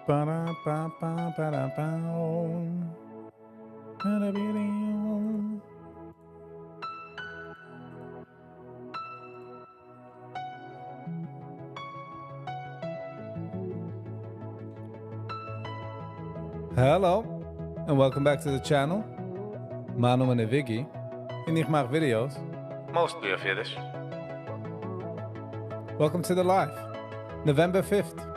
Hello, and welcome back to the channel. מיין נאמען איז Viggy, און איך מאך videos. Mostly אויף אידיש. Welcome to the live, November 5th.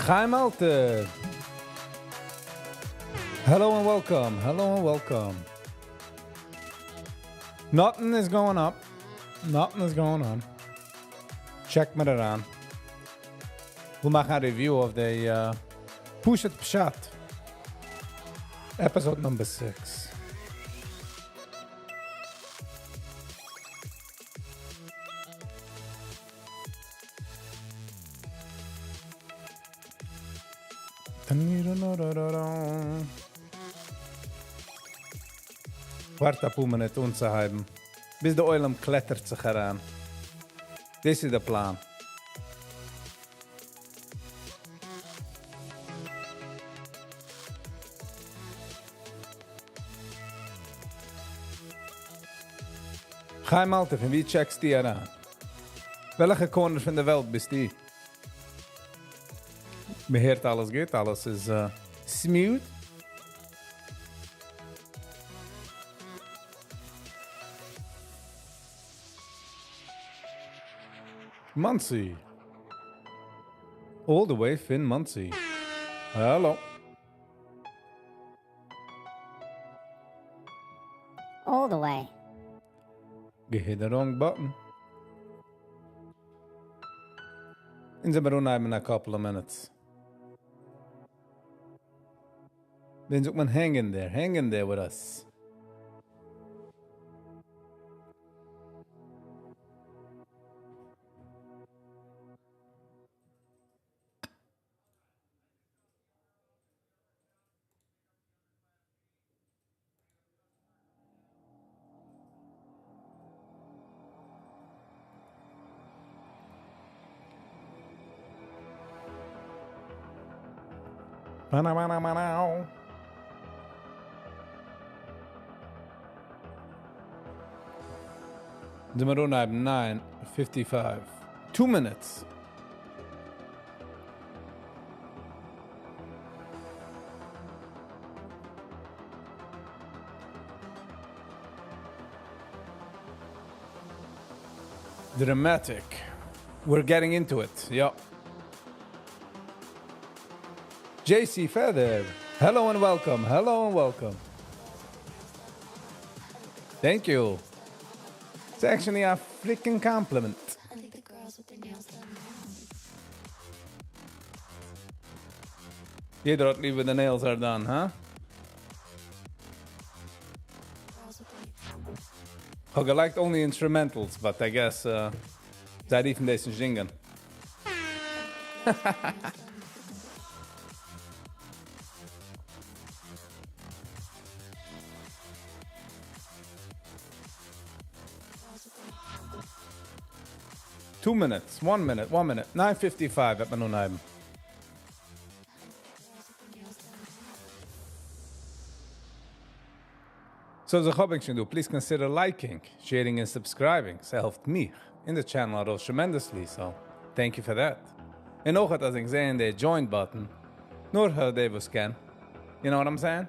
Chaim Alter. Hello and welcome. Hello and welcome. Nothing is going up. Nothing is going on. Check מיר אריין. מיר מאכן א review of the פשוט פשט. Episode number 6. ווארט אפאר מינוט אנצוהייבן, ביז דער עולם קלעטערט זיך אריין. דאס איז דער פלאן. חיים אלטער, פון וואו טשעקסטו אריין? וועלכע corner פון דער וועלט ביסטו? מען הערט אלעס גוט, אלעס איז smooth. Monsey. All the way פון Monsey. Hello. All the way. Gehit the wrong button. אונז וועלן אנהייבן in a couple of minutes. ווען זאגט מען hang in there, hang in there with us. Ba-na-ba-na-ba-na. זענען מיר אנהייבן 9:55. 2 minutes. Dramatic. We're getting into it. Yeah. JC Feather. Hello and welcome. Hello and welcome. Thank you. It's actually a freaking compliment. I think the girls with their nails done now. יעדער האט ליב when the nails are done, huh? Girls with their איך האב געלייגט only instrumentals, but I guess זיי רופן דאס נישט זינגען. girls with their nails done. Girls with their 2 minutes, 1 minute, 1 minute. 9:55 וועט מען אנהייבן. I think the girls with their nails done now. So, זיך האב איך שוין דא. Please consider liking, sharing and subscribing. ס'העלפט מיר אין the channel ארויס tremendously, so thank you for that. און אויך אז איך זע די join button, נאר פאר די וואס קען. You know what I'm saying?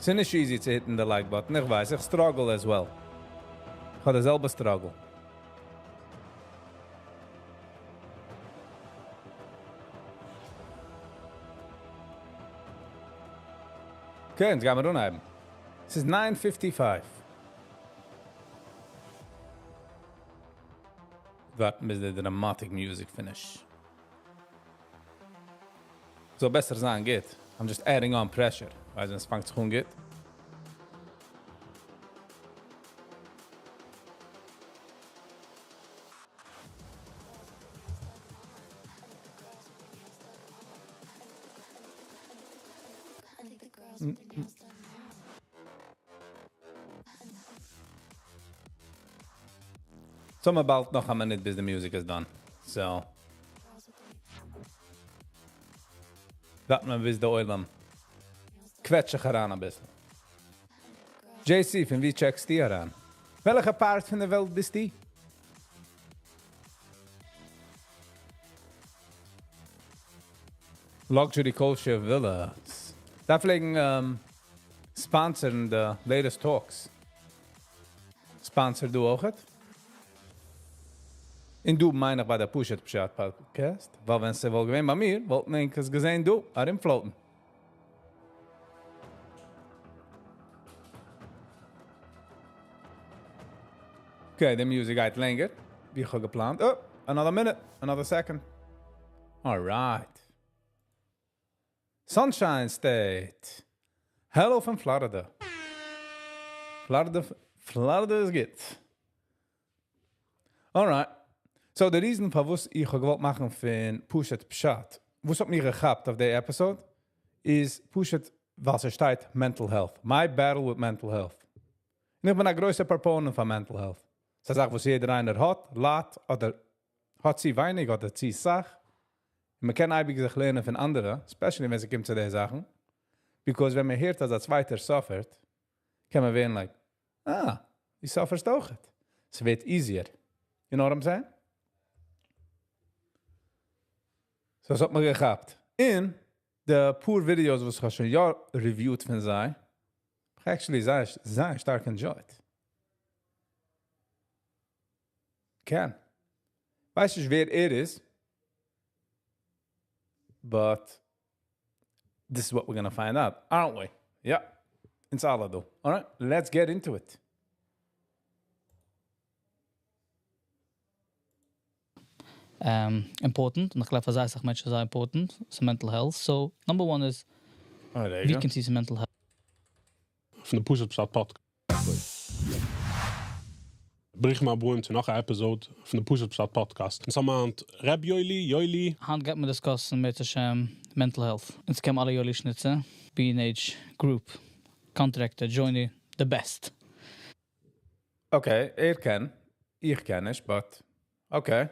ס'איז נישט easy צו hit'ן the like button. איך ווייס, איך struggle as well. איך האב דאס זעלבע struggle. Okay, יעצט גייען מיר אנהייבן. עס איז 9:55. ווארטן ביז די dramatic music finish. זאל בעסער זיין גוט. I'm just adding on pressure. ווייל עס פאנגט זיך אן גוט. I think the girls with their nails done now. So מיר באלד נאך א מינוט ביז די music איז done. So. ווארט מען ביז די עולם קוועטשט זיך אריין א ביסל. JC, פון וואו טשעקסטו אריין? וועלכע part פון די וועלט ביסטו? Luxury Kosher Villas. דא פלעגן sponsor'ן די latest talks. Sponsor דא אויכעט? און דא מיין איך ביי די פשוט פשט podcast, ווייל ווען ס'וואלט געווען ביי מיר, וואלט מען עס געזען דא, ארומפלאוטן. Okay, די music גייט לענגער, ווי איך האב געפלאנט. Oh, another minute, another second. Alright. Sunshine State. Hello from Florida. Florida, Florida איז גוט. Alright. So, the reason פארוואס איך האב געוואלט מאכן פון פשוט פשט, וואס האט מיר געכאפט אויף די episode, איז פשוט, ווייל ס'שטייט mental health. My battle with mental health. און איך בין א גרויסער proponent פון mental health. ס'איז א זאך וואס יעדער איינער האט, ליידט, אדער האט צו ווייניג אדער צו סאך. און מען קען אייביג זיך לערנען פון אנדערע, especially ווען ס'קומט צו די זאכן. Because ווען מען הערט אז א צווייטער sufferט, קען מען ווערן like, ah, דו sufferסט אויך. ס'ווערט easier. You know what I'm saying? So, עס האט מיר געכאפט. אין די פאר videos וואס איך האב שוין יא reviewed פון זיי, האב איך actually זייער, זייער שטארק enjoyed. קען. ווייס נישט ווער ער איז, but this is what we're gonna find out, aren't we? Yeah, אונז אלע דא. Alright, let's get into it. Important, און איך גלייב פאר זייער אסאך מענטשן איז זייער important, ס'איז mental health. So, number one is, Oh, there you ווי go. קומט צו mental health? פון די פשוט פשט podcast. ברוכים הבאים צו נאך א episode פון די פשוט פשט podcast. אונז האבן היינט ר' יואלי, יואלי. היינט גייט מען discuss'ן מיט השם mental health. אונז קענען אלע יואלי שניצער, B&H Group, contractor, Johnny, the best. Okay, ער קען. איך קען נישט, but okay.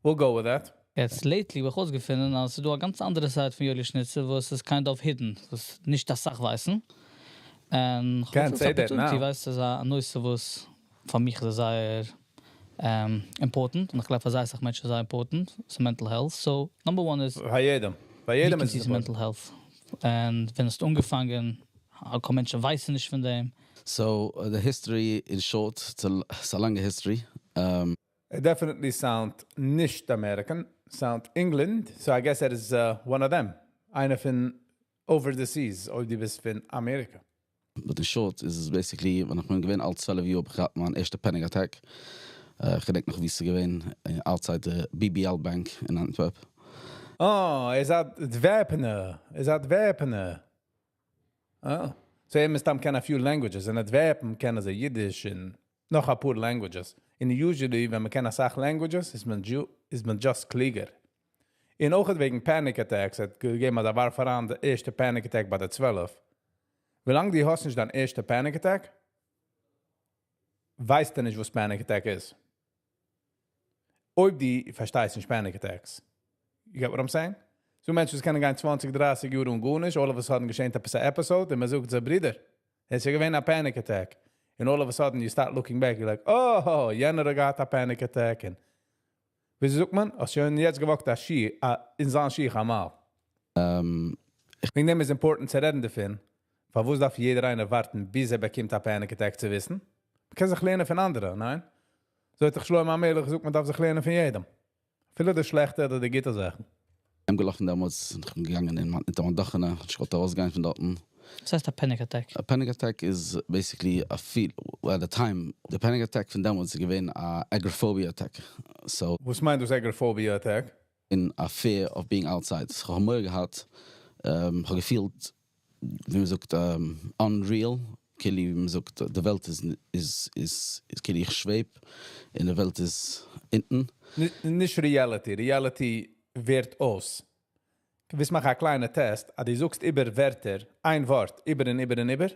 We'll go with that. יעצט lately האב איך אויסגעפונען, אז ס'איז דא א גאנץ אנדערע זייט פון יואלי שניצער, וואס איז kind of hidden, וואס נישט א סאך ווייסן. און Can't say that now. ווייסט, ס'איז א נושא וואס פאר מיך איז זייער important, און איך גלייב פאר זייער אסאך מענטשן איז זייער important, ס'איז mental health. So, number one is, ביי יעדעם. ביי יעדעם ווי איז קומט עס צו mental health? און ווען עס האט אנגעפאנגען, אויך מענטשן ווייסן נישט פון דעם. So the history in short, it's a לאנגע history. It definitely sound נישט American, sound England, so I guess that is one of them. איינער פון over the seas, אויב דו ביסט פון אמעריקע. But in short איז עס basically, ווען איך בין געווען אלט 12 יאר, האב איך געהאט מיין ערשטע panic attack. איך געדענק נאך ווי עס איז געווען, outside the BBL Bank in Antwerp. Oh, ער איז אנטווערפענער. ער איז אנטווערפענער. Oh. So ער מסתם קען a few languages. אין אנטווערפן קענען זיי אידיש און נאך א פאר languages. און usually, ווען מען קען א סאך languages, איז מען just קליגער. און אויך וועגן panic attacks, האט געגעבן אז ער וואר פאראן די ערשטע panic attack ביי די 12. ווי לאנג דו האסט נישט דיין ערשטע panic attack, ווייסטו נישט, וואס panic attack איז. אויב דו פארשטייסט נישט panic attacks. You get what I'm saying? So מענטשן וואס קענען גיין 20, 30 יאר און גארנישט, all of a sudden געשעט עפעס א episode, און מען זאגט זיי, ברודער, עס איז געווען א panic attack. And all of a sudden you start looking back, you're like, oh, יענער האט געהאט א panic attack. און ווי זאגט מען? האסט שוין יעצט געוואקט א שי, אין זיין שיך אמאל. וועגן דעם איז important צו רעדן דערפון. פארוואס דארף יעדער איינער ווארטן, ביז ער באקומט א panic attack צו וויסן? מען קען זיך לערנען פון אנדערע, ניין? אזוי האט דאך שלמה המלך געזאגט, מען דארף זיך לערנען פון יעדעם. אפילו די שלעכטע אדער די גוטע זאכן. איך בין געלאפן דעמאלטס, איך בין געגאנגען אין אונטער מיין דאכענע, איך האב געוואלט ארויסגיין פון דארטן. וואס הייסט א panic attack? A panic attack is basically a feel, well, at the time, the panic attack פון דעמאלטס איז געווען א agoraphobia attack. So, וואס מיינט דאס agoraphobia attack? אין a fear of being outside. איך האב מורא געהאט, איך האב געפילט, ווי מען זאגט, unreal. כאילו, ווי מען זאגט, די וועלט איז כאילו איך שוועב, און די וועלט איז אונטן. נישט reality, reality ווערט אויס. ווילסט מאכן א קליינע test, אז דו זאגסט איבער ווערטער, איין ווארט, איבער און איבער און איבער,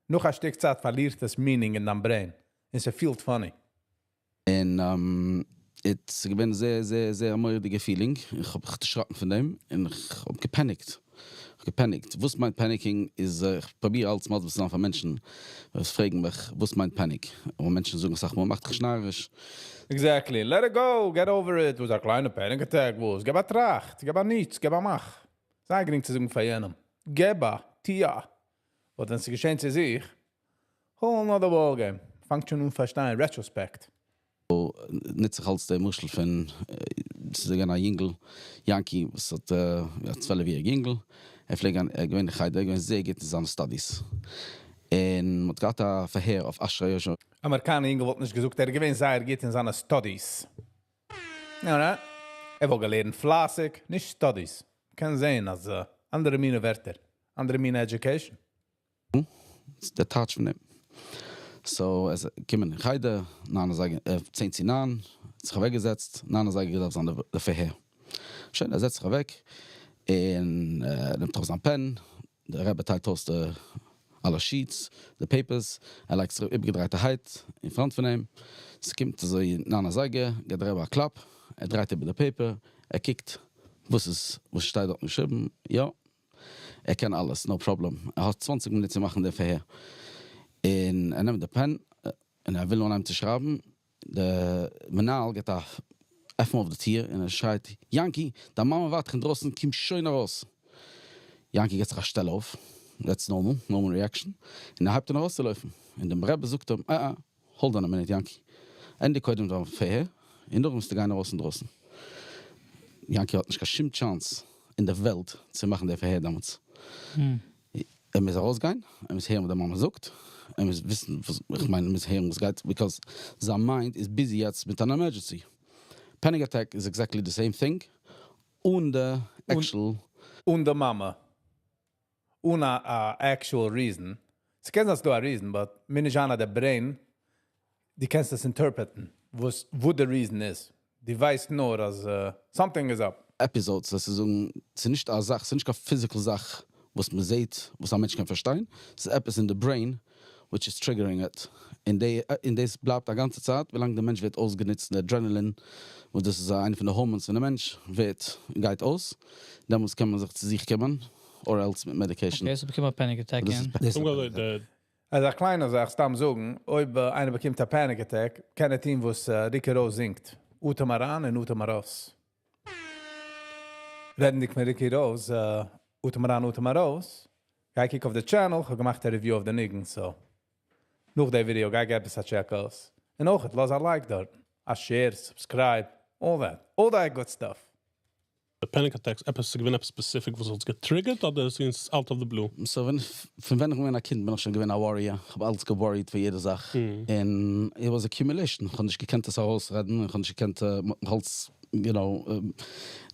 נאך א שטיק צייט פארלירט עס meaning אין דיין brain. און עס feelט funny. און איטס געווען זייער זייער זייער א מורא'דיגע feeling, איך האב זיך דערשראקן פון דעם, און איך האב געפעניקט. איך געפעניקט. וואס מיינט panicking איז, איך פרוביר אלץ מסביר צו זיין פאר מענטשן וואס פרעגן מיך וואס מיינט panic. און מענטשן זאגן אסאך מאל, מאך דיך נאריש. Exactly. Let it go. Get over it. וואס א קליינע panic attack וואס. גיב א טראכט. גיב א ניץ. גיב א מאך. זייער גרינג צו זאגן פאר יענעם. גיב א. טו א. אבער ווען ס'געשעט צו זיך, whole nother ball game. פאנגט שוין אן פארשטיין. Retrospect. נוץ איך אלץ דער משל פון, ס'איז געווען א יונגל, יאנקי, וואס האט, א 12-יעריג יונגל. ער פלעגט גיין, ער איז געווען אין חדר, ער איז געווען זייער גוט אין זיינע studies. און מ'האט געהאט א פארהער אויף אשרי יושבי. אמעריקאנער יונגל וואלט נישט געזאגט, ער איז געווען זייער גוט אין זיינע studies. יא, ער וואלט געלערנט פלייסיג, נישט studies. קען זען, אז אנדערע מינע ווערטער, אנדערע מינע education. דער טייטש פון דעם. So, ער איז געקומען אין חדר, 9 אזייגער, 10 צו 9, האט זיך אוועקגעזעצט, 9 אזייגער געדארפט זיין דער פארהער. שוין, ער זעצט זיך אוועק, און ער נעמט אויף זיין pen, דער רבי טיילט אויס די אלע sheets, די papers, ער לייגט זיך איבערגעדרייטערהייט אין front פון אים. עס קומט אזוי 9 אזייגער, גיט דער רבי א קלאפ, ער דרייט איבער די paper, ער קוקט, וואס איז, וואס שטייט דארט געשריבן, יא, ער קען אלעס, no problem. ער האט 20 מינוט צו מאכן דער פארהער. און ער נעמט די pen, און ער וויל אנהייבן צו שרייבן. דער מנהל גייט א עפן אויף די טיר און ער שרייט, "יאנקי, דיין מאמע ווארט אינדרויסן, קום שוין ארויס." יאנקי גיט זיך א שטעל אויף. That's normal, normal reaction. און ער הייבט אן ארויסצולויפן. און דער רבי זאגט אים, "אה, אה, hold on a minute, יאנקי. ענדיג קודם דיין פארהער, און נאכדעם מוזטו גיין ארויס אינדרויסן." יאנקי האט נישט קיין שום chance אין דער וועלט צו מאכן דער פארהער דעמאלטס. ער מוז ארויסגיין, ער מוז הערן וואס די מאמע זאגט, ער מוז וויסן, וואס, איך מיין, ער מוז הערן וואס גייט, because זיין mind איז busy יעצט מיט אן emergency. Panic attack is exactly the same thing, אן the actual אן די מאמע. אן א actual reason. ס'קען זיין ס'דא א reason, but מיר נישט אן די brain, דו קענסט עס interpret ן, וואס, וואו the reason איז. דו ווייסט נאר, אז something is up. Episodes, דאס איז ס'איז נישט א זאך, ס'איז נישט קיין physical זאך, וואס מען זעט, וואס א מענטש קען פארשטיין. ס'איז עפעס אין the brain, which is triggering it. און דאס בלייבט א גאנצע צייט, ווי לאנג דער מענטש ווערט אויסגענוצט, דער adrenaline, וואס דאס איז איינע פון די hormones פון דער מענטש, ווערט, גייט אויס. דעמאלטס קען מען זיך צו זיך קומען, or else מיט medication. Okay, so באקומט א panic attack. דאס איז דאס איז אנגעהויבן דער אלזא, א קליינע זאך, סתם זאגן, אויב איינער באקומט א panic attack, קען ער טון, וואס Ricky Rose זינגט. אטעם אריין און אטעם ארויס. רעדנדיג מיט Ricky Rose, אטעם אריין, אטעם ארויס. גיי קוק אויף די channel, איך האב געמאכט א review אויף די ניגון, so. נאך די ווידיאו, גיי גיב עס א check אויס. און אויך, לאז א like דארט. א share, subscribe, all that. All that good stuff. The panic attacks, עפעס געווען עפעס specific וואס האט גע trigger ט אדער איז עס out of the blue? So, ווען, פון ווען איך בין א קינד בין איך שוין געווען א worrier. איך האב אלץ גע worry ט פאר יעדע זאך. און it was accumulation. איך האב נישט געקענט עס ארויסרעדן, איך האב נישט געקענט, אלץ,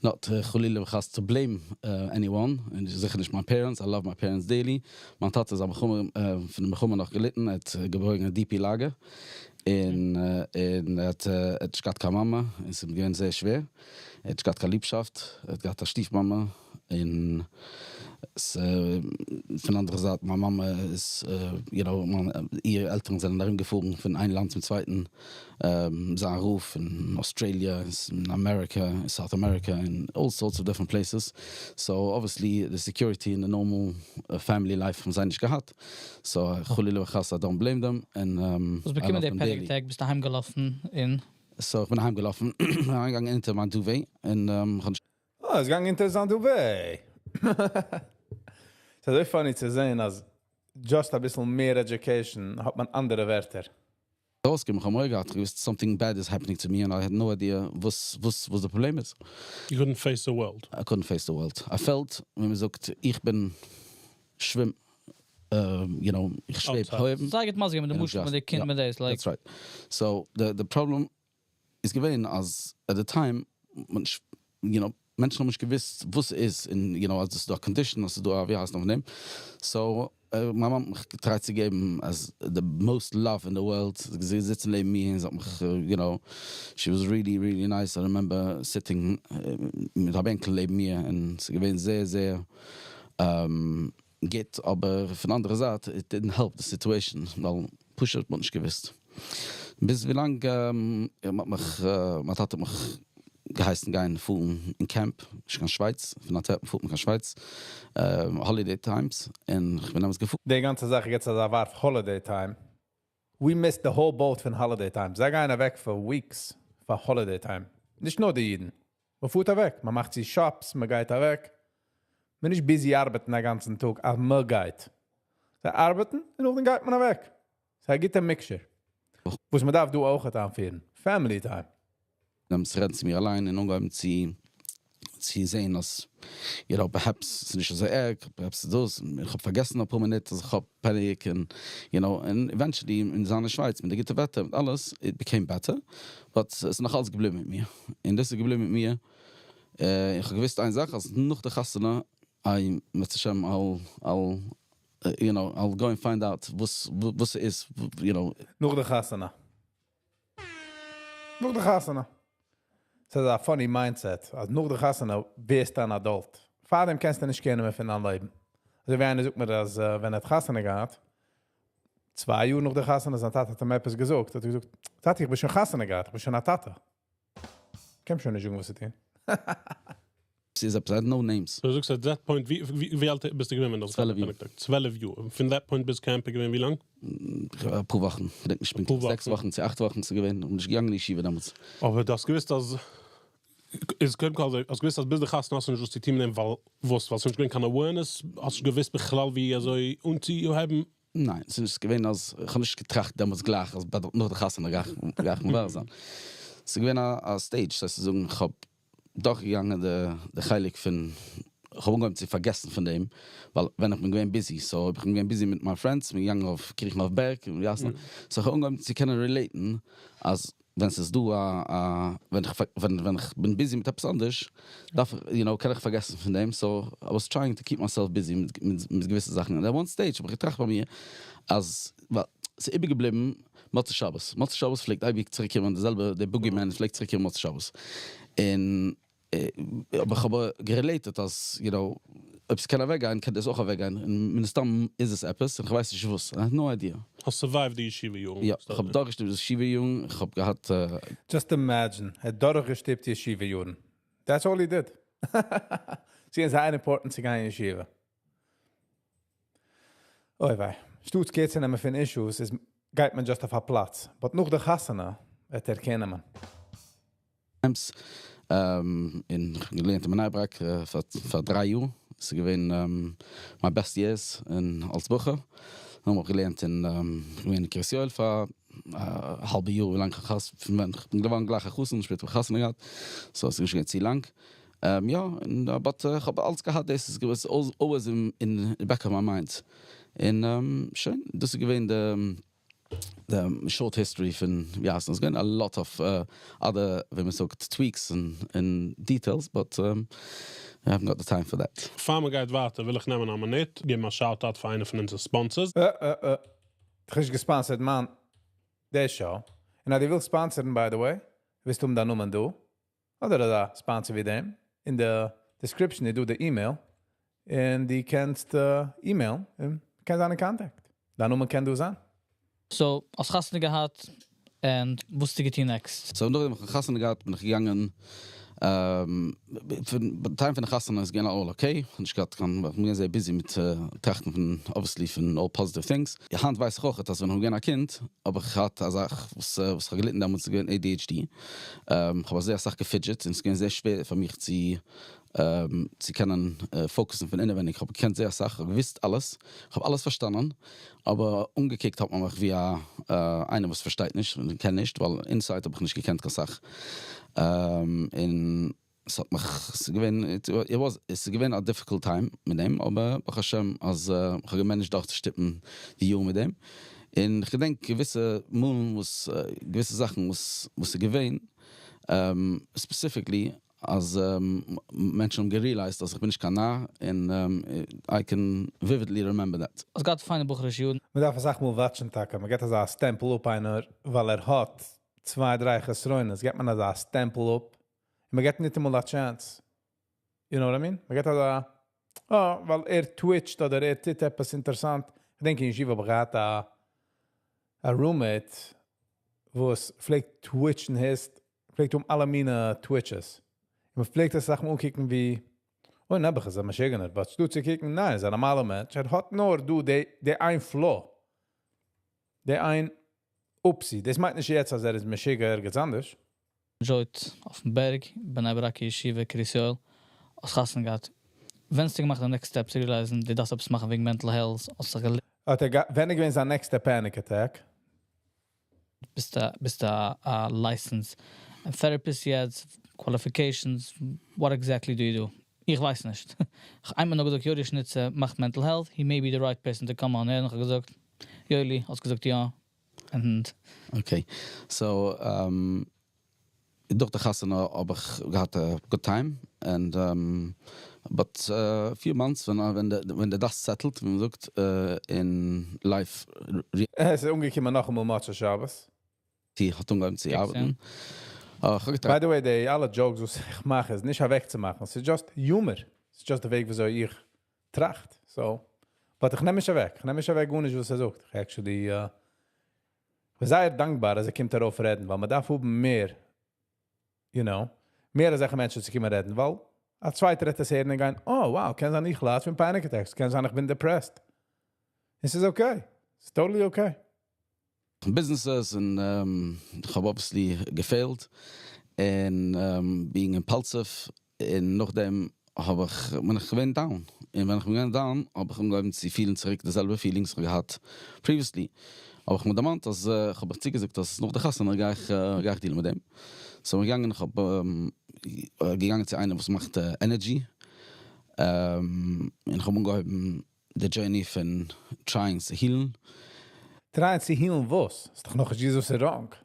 not חלילה וחס to blame anyone. און זיכער נישט my parents. I love my parents dearly. מיין טאטע איז א מלחמה, פון דער מלחמה נאך געליטן. ער האט געבוירן אין DP לאגער. און ער האט נישט געהאט קיין מאמע. און עס איז געווען זייער שווער. ער האט נישט געהאט קיין ליבשאפט. ער האט געהאט א שטיפמאמע. און עס, פון אנדערע זייט, מיין מאמע איז, מיין, אירע עלטערן זענען ארומגעפארן פון איין לאנד צום צווייטן. זיין רב אין Australia, אין America, אין South America, in all sorts of different places. So obviously the security in the normal family life האבן זיי נישט געהאט. So חלילה וחס, I don't blame them. And, וואס באקומען די panic attack, ביסטו אהיימגעלאפן אין? So איך בין אהיימגעלאפן, אריינגעגאנגען אונטער מיין duvet און איך האב Oh, ער איז געגאנגען אונטער זיין duvet. ס'איז אזוי funny צו זען, אז just א ביסל מער education האט מען אנדערע ווערטער. ארויסגעקומען, איך האב מורא געהאט, איך געוואוסט something bad is happening to me and I had no idea וואס דער פראבלעם איז. You couldn't face the world. I couldn't face the world. I felt, ווי מען זאגט, איך בין שווים, איך שוועב Outside. הויך. זאג איך מאל, מיט די משל, מיט די קינד, מיט דאס, like. That's right. So the problem איז געווען, אז at the time, מען מענטשן האבן נישט געוואוסט, וואס איז, און, אז דאס איז דא א condition, אז ס'איז דא א, ווי הייסט נאך דעם? So, מיין מאמע האט מיך גע try ט צו געבן אז the most love in the world. זי זיצן נעבן מיר און זי האט מיך, she was really, really nice. I remember sitting מיט א בענקל נעבן מיר און ס'איז געווען זייער, זייער גוט, אבער פון אנדערע זייט, it didn't help the situation, ווייל פשוט האט מען נישט געוואוסט. ביז ווילאנג מ'האט מיך, מיין טאטע האט מיך געהייסן גיין פארן אין camp, נישט קיין שווייץ, פון אנטווערפן פארט מען קיין שווייץ, holiday times, און כ'בין דעמאלטס געפארן. די גאנצע זאך יעצט אזא ווארף holiday time. We missed the whole boat פון holiday time. זיי גייען אוועק פאר weeks פאר holiday time. נישט נאר די אידן. מען פארט אוועק, מען מאכט זיך shops, מען גייט אוועק. מען איז נישט busy ארבעטן דעם גאנצן טאג, אז מען גייט. זיי ארבעטן און נאכדעם גייט מען אוועק. ס'איז א גוטע mixture. וואס מען דארף דא אויך איינפירן. Family time. דעמאלטס רעדן צו מיר אליין און אנגעהויבן צו זען אז, perhaps ס'איז נישט אזוי ערג, perhaps איז דאס, איך האב פארגעסן אפאר מינוט אז איך האב panic און, און eventually אין זיין אין שווייץ מיט די גוטע וועטער מיט אלעס, it became better, but ס'איז נאך אלץ געבליבן מיט מיר. און דאס איז געבליבן מיט מיר. איך האב געוואוסט איין זאך, אז נאך די חתונה, I, אם ירצה השם, I'll go and find out וואס ס'איז. נאך די חתונה. נאך די חתונה. ס'איז א funny mindset. אז נאך די חתונה ווערסטו אן adult. פאר דעם קענסטו נישט care ן מער פון דיין לעבן. אזוי ווי איינער זאגט מיר, אז ווען ער האט חתונה געהאט, 2 יאר נאך די חתונה, זיין טאטע האט אים עפעס געזאגט, האט ער געזאגט, טאטע, איך בין שוין חתונה געהאט, איך בין שוין א טאטע. קען שוין נישט זאגן וואס צו טון. ס'איז עפעס, I had no names. דו זאגסט, at that point, ווי אלט ביסטו געווען, ווען דאס 12 יאר. 12 יאר. פון that point ביז camp געווען ווי לאנג? א פאר וואכן. איך דענק נישט, א פאר 6 וואכן. וואכן צו 8 וואכן צו געווען. איך בין נישט געגאנגען אין ישיבה דעמאלטס. אבער דו האסט געוואוסט, אז איז קודם כל, האסט געוואוסט, אז ביז די חתונה האסטו נישט וואס צו טון מיט דעם, ווייל וואס, ווייל ס'איז נישט געווען קיין awareness, האסט געוואוסט בכלל ווי אזוי אנצוהייבן? ניין, עס איז נישט געווען, אז איך האב נישט געטראכט דעמאלטס גלייך, אז נאך די חתונה גיי איך מבאר זיין. עס איז געווען א stage, דאס הייסט צו זאגן, איך האב דורכגעגאנגען די חלק פון, איך האב אנגעהויבן צו פארגעסן פון דעם, ווייל ווען איך בין געווען busy, so איך בין געווען busy מיט מיין friends, מיר געגאנגען אויף קריכן אויף בערג, און יאסן. So איך האב אנגעהויבן צו קענען relate ן, אז ווען ס'איז דא א, ווען איך בין busy מיט עפעס אנדערש, דארף איך, קען איך פארגעסן פון דעם, so I was trying to keep myself busy מיט געוויסע זאכן. And at one stage האב איך געטראכט ביי מיר, אז, ווייל, ס'איז איבערגעבליבן מוצאי שבת. מוצאי שבת פלעגט אייביג צוריקקומען, די זעלבע, דער boogeyman פלעגט צוריקקומען מוצאי שבת. און, אבער איך האב גע relate ט אז, אויב ס'קען אוועקגיין, קען דאס אויך אוועקגיין. און מן הסתם איז עס עפעס, און איך ווייס נישט וואס. I have no idea. האסט survived די ישיבה יארן? יא, איך האב דורכגעשטופט די ישיבה יארן, איך האב געהאט, Just imagine, ער האט דורכגעשטופט די ישיבה יארן. That's all he did. ס'איז זייער important צו גיין אין ישיבה. אוי וויי. שטאט care צו נעמען פון issues, איז גייט מען just אויף א פלאץ. But נאך די חתונה וועט ער care נעמען. Times, אין געלערנט אין בני ברק, פאר 3 יאר. עס איז געווען, my best years אין אלס בחור. נאך האב איך געלערנט אין, געווען אין קרית יואל פאר א האלבע יאר, ווי לאנג איך האס, פון ווען איך בין געווארן גלייך א חתן, שפעטער האב איך חתונה געהאט. So עס איז נישט געווען צו לאנג. יא, און, but, איך האב אלץ געהאט, דאס איז געווען always in the back of my mind. און, שוין, דאס איז געווען די short history פון, יא, עס איז געווען a lot of other, ווי מען זאגט, tweaks and details, but I haven't got the time for that. פאר מען גייט ווייטער, וויל איך נעמען א מינוט, געבן א shout-out פאר איינער פון אונזערע sponsors. איך האב גע sponsored, מאן, די show. און אז דו ווילסט sponsor ן, by the way, ווילסטו האבן דיין נאמען דא, אדער א sponsor ווי דעם, אין די description איז דא די email, און דו קענסט email, און קענסט זיין אין contact. דיין נאמען קען דא זיין. So, האסט חתונה געהאט, און וואס האסטו געטון next? So, נאכדעם איך חתונה געהאט, בין איך געגאנגען, פון time פון די חתונה איז געווען all okay. איך האב נישט געהאט קיין, איך בין געווען זייער busy מיט טראכטן פון, obviously, פון all positive things. היינט ווייס איך אויך, אז ווען איך בין געווען א קינד, האב איך געהאט א זאך, וואס איך האב געליטן דעמאלטס, איז געווען ADHD. איך האב זייער אסאך גע fidget, און עס איז געווען זייער שווער פאר מיך צו קענען focus ן פון אינעווייניג. איך האב געקענט זייער אסאך, איך האב געוואוסט אלעס, איך האב אלעס פארשטאנען, אבער אנגעקוקט האט מען מיך ווי א, איינער וואס פארשטייט נישט און קען נישט, ווייל inside האב איך נישט געקענט קיין סאך. און עס האט מיך, עס איז געווען, it was, עס איז געווען א difficult time מיט דעם, אבער ברוך השם, אז איך האב גע managed דורכצושטופן די יארן מיט דעם. און איך געדענק געוויסע מאלן וואס, געוויסע זאכן וואס איז געווען, specifically, אז מענטשן האבן גע realized אז איך בין נישט קיין נאר, און I can vividly remember that. האסט געהאט פיינע בחור'ישע יארן. מען דארף אסאך מאל watch ן טאקע, מען גיט אזא סטעמפל אפ איינער, ווייל ער האט צוויי, דריי חסרונות, גיט מען אזא סטעמפל אפ, און מען גיט נישט אמאל א chance. You know what I mean? מען גיט אזא, oh, ווייל ער twitch ט אדער ער טוט עפעס אינטערעסאנט. איך דענק אין ישיבה האב איך געהאט א roommate. וואס פלעגט twitch ן הייסט, פלעגט האבן אלע מיני twitches. און מ'פלעגט עס אסאך מאל אנקוקן ווי, אוי נעבעך איז א משוגענער, but דא צו קוקן, ניין, איז א נארמאלער מענטש, ער האט נאר דא די, די איין flaw. די איין oopsie. דאס מיינט נישט יעצט אז ער איז משוגע ערגעץ אנדערש. Enjoyed אויפן בערג, בני ברק ישיבה, קרית יואל, האסט חתונה געהאט. ווען האסטו געמאכט די next step צו realize ן, דו דארפסט עפעס מאכן וועגן mental health, האסט זיך געלערנט? האט ער גע, ווען איז געווען זיין next ע panic attack? ביסט א, ביסט א א licensed therapist יעצט, qualifications, what exactly do you do? איך ווייס נישט. איך איינמאל נאר געזאגט יואלי שניצער מאכט mental health, he may be the right person to come on air, און איך האב געזאגט יואלי, האסט געזאגט יא, and. Okay, so דורך די חתונה האב איך געהאט א good time, and but few months ווען ווען די dust settled ווי מ'זאגט אין life. עס איז אנגעקומען נאכאמאל מוצאי שבת. האט אנגעהויבן צו ארבעטן. By the way, די אלע jokes וואס איך מאך איז נישט אוועקצומאכן, ס'איז just humor, ס'איז just די וועג וויאזוי איך טראכט, so, but איך נעם נישט אוועק, איך נעם נישט אוועק גארנישט וואס ער זאגט, איך actually בין זייער דאנקבאר אז ער קומט ארויף רעדן, ווייל מען דארף האבן מער, you know, מער אזעלכע מענטשן צו קומען רעדן, ווייל א צווייטער וועט עס הערן און גיין, oh wow, קען זיין איך לייד פון panic attacks, קען זיין איך בין depressed. עס איז okay, ס'איז totally okay. Businesses און איך האב obviously געפעלט און being impulsive און נאכדעם האב איך בין איך געווען down און ווען איך בין געווען down האב איך אנגעהויבן צו פילן צוריק די זעלבע feelings איך האב געהאט previously האב איך מיר דערמאנט אז איך האב מיך צוגעזאגט אז נאך די חתונה גיי איך גיי איך deal ן מיט דעם so בין איך געגאנגען איך האב געגאנגען צו איינער וואס מאכט energy און איך האב אנגעהויבן די journey פון trying צו heal ן. Try ען צו heal ן וואס? ס'איז דאך נאך נישט וואס איז wrong.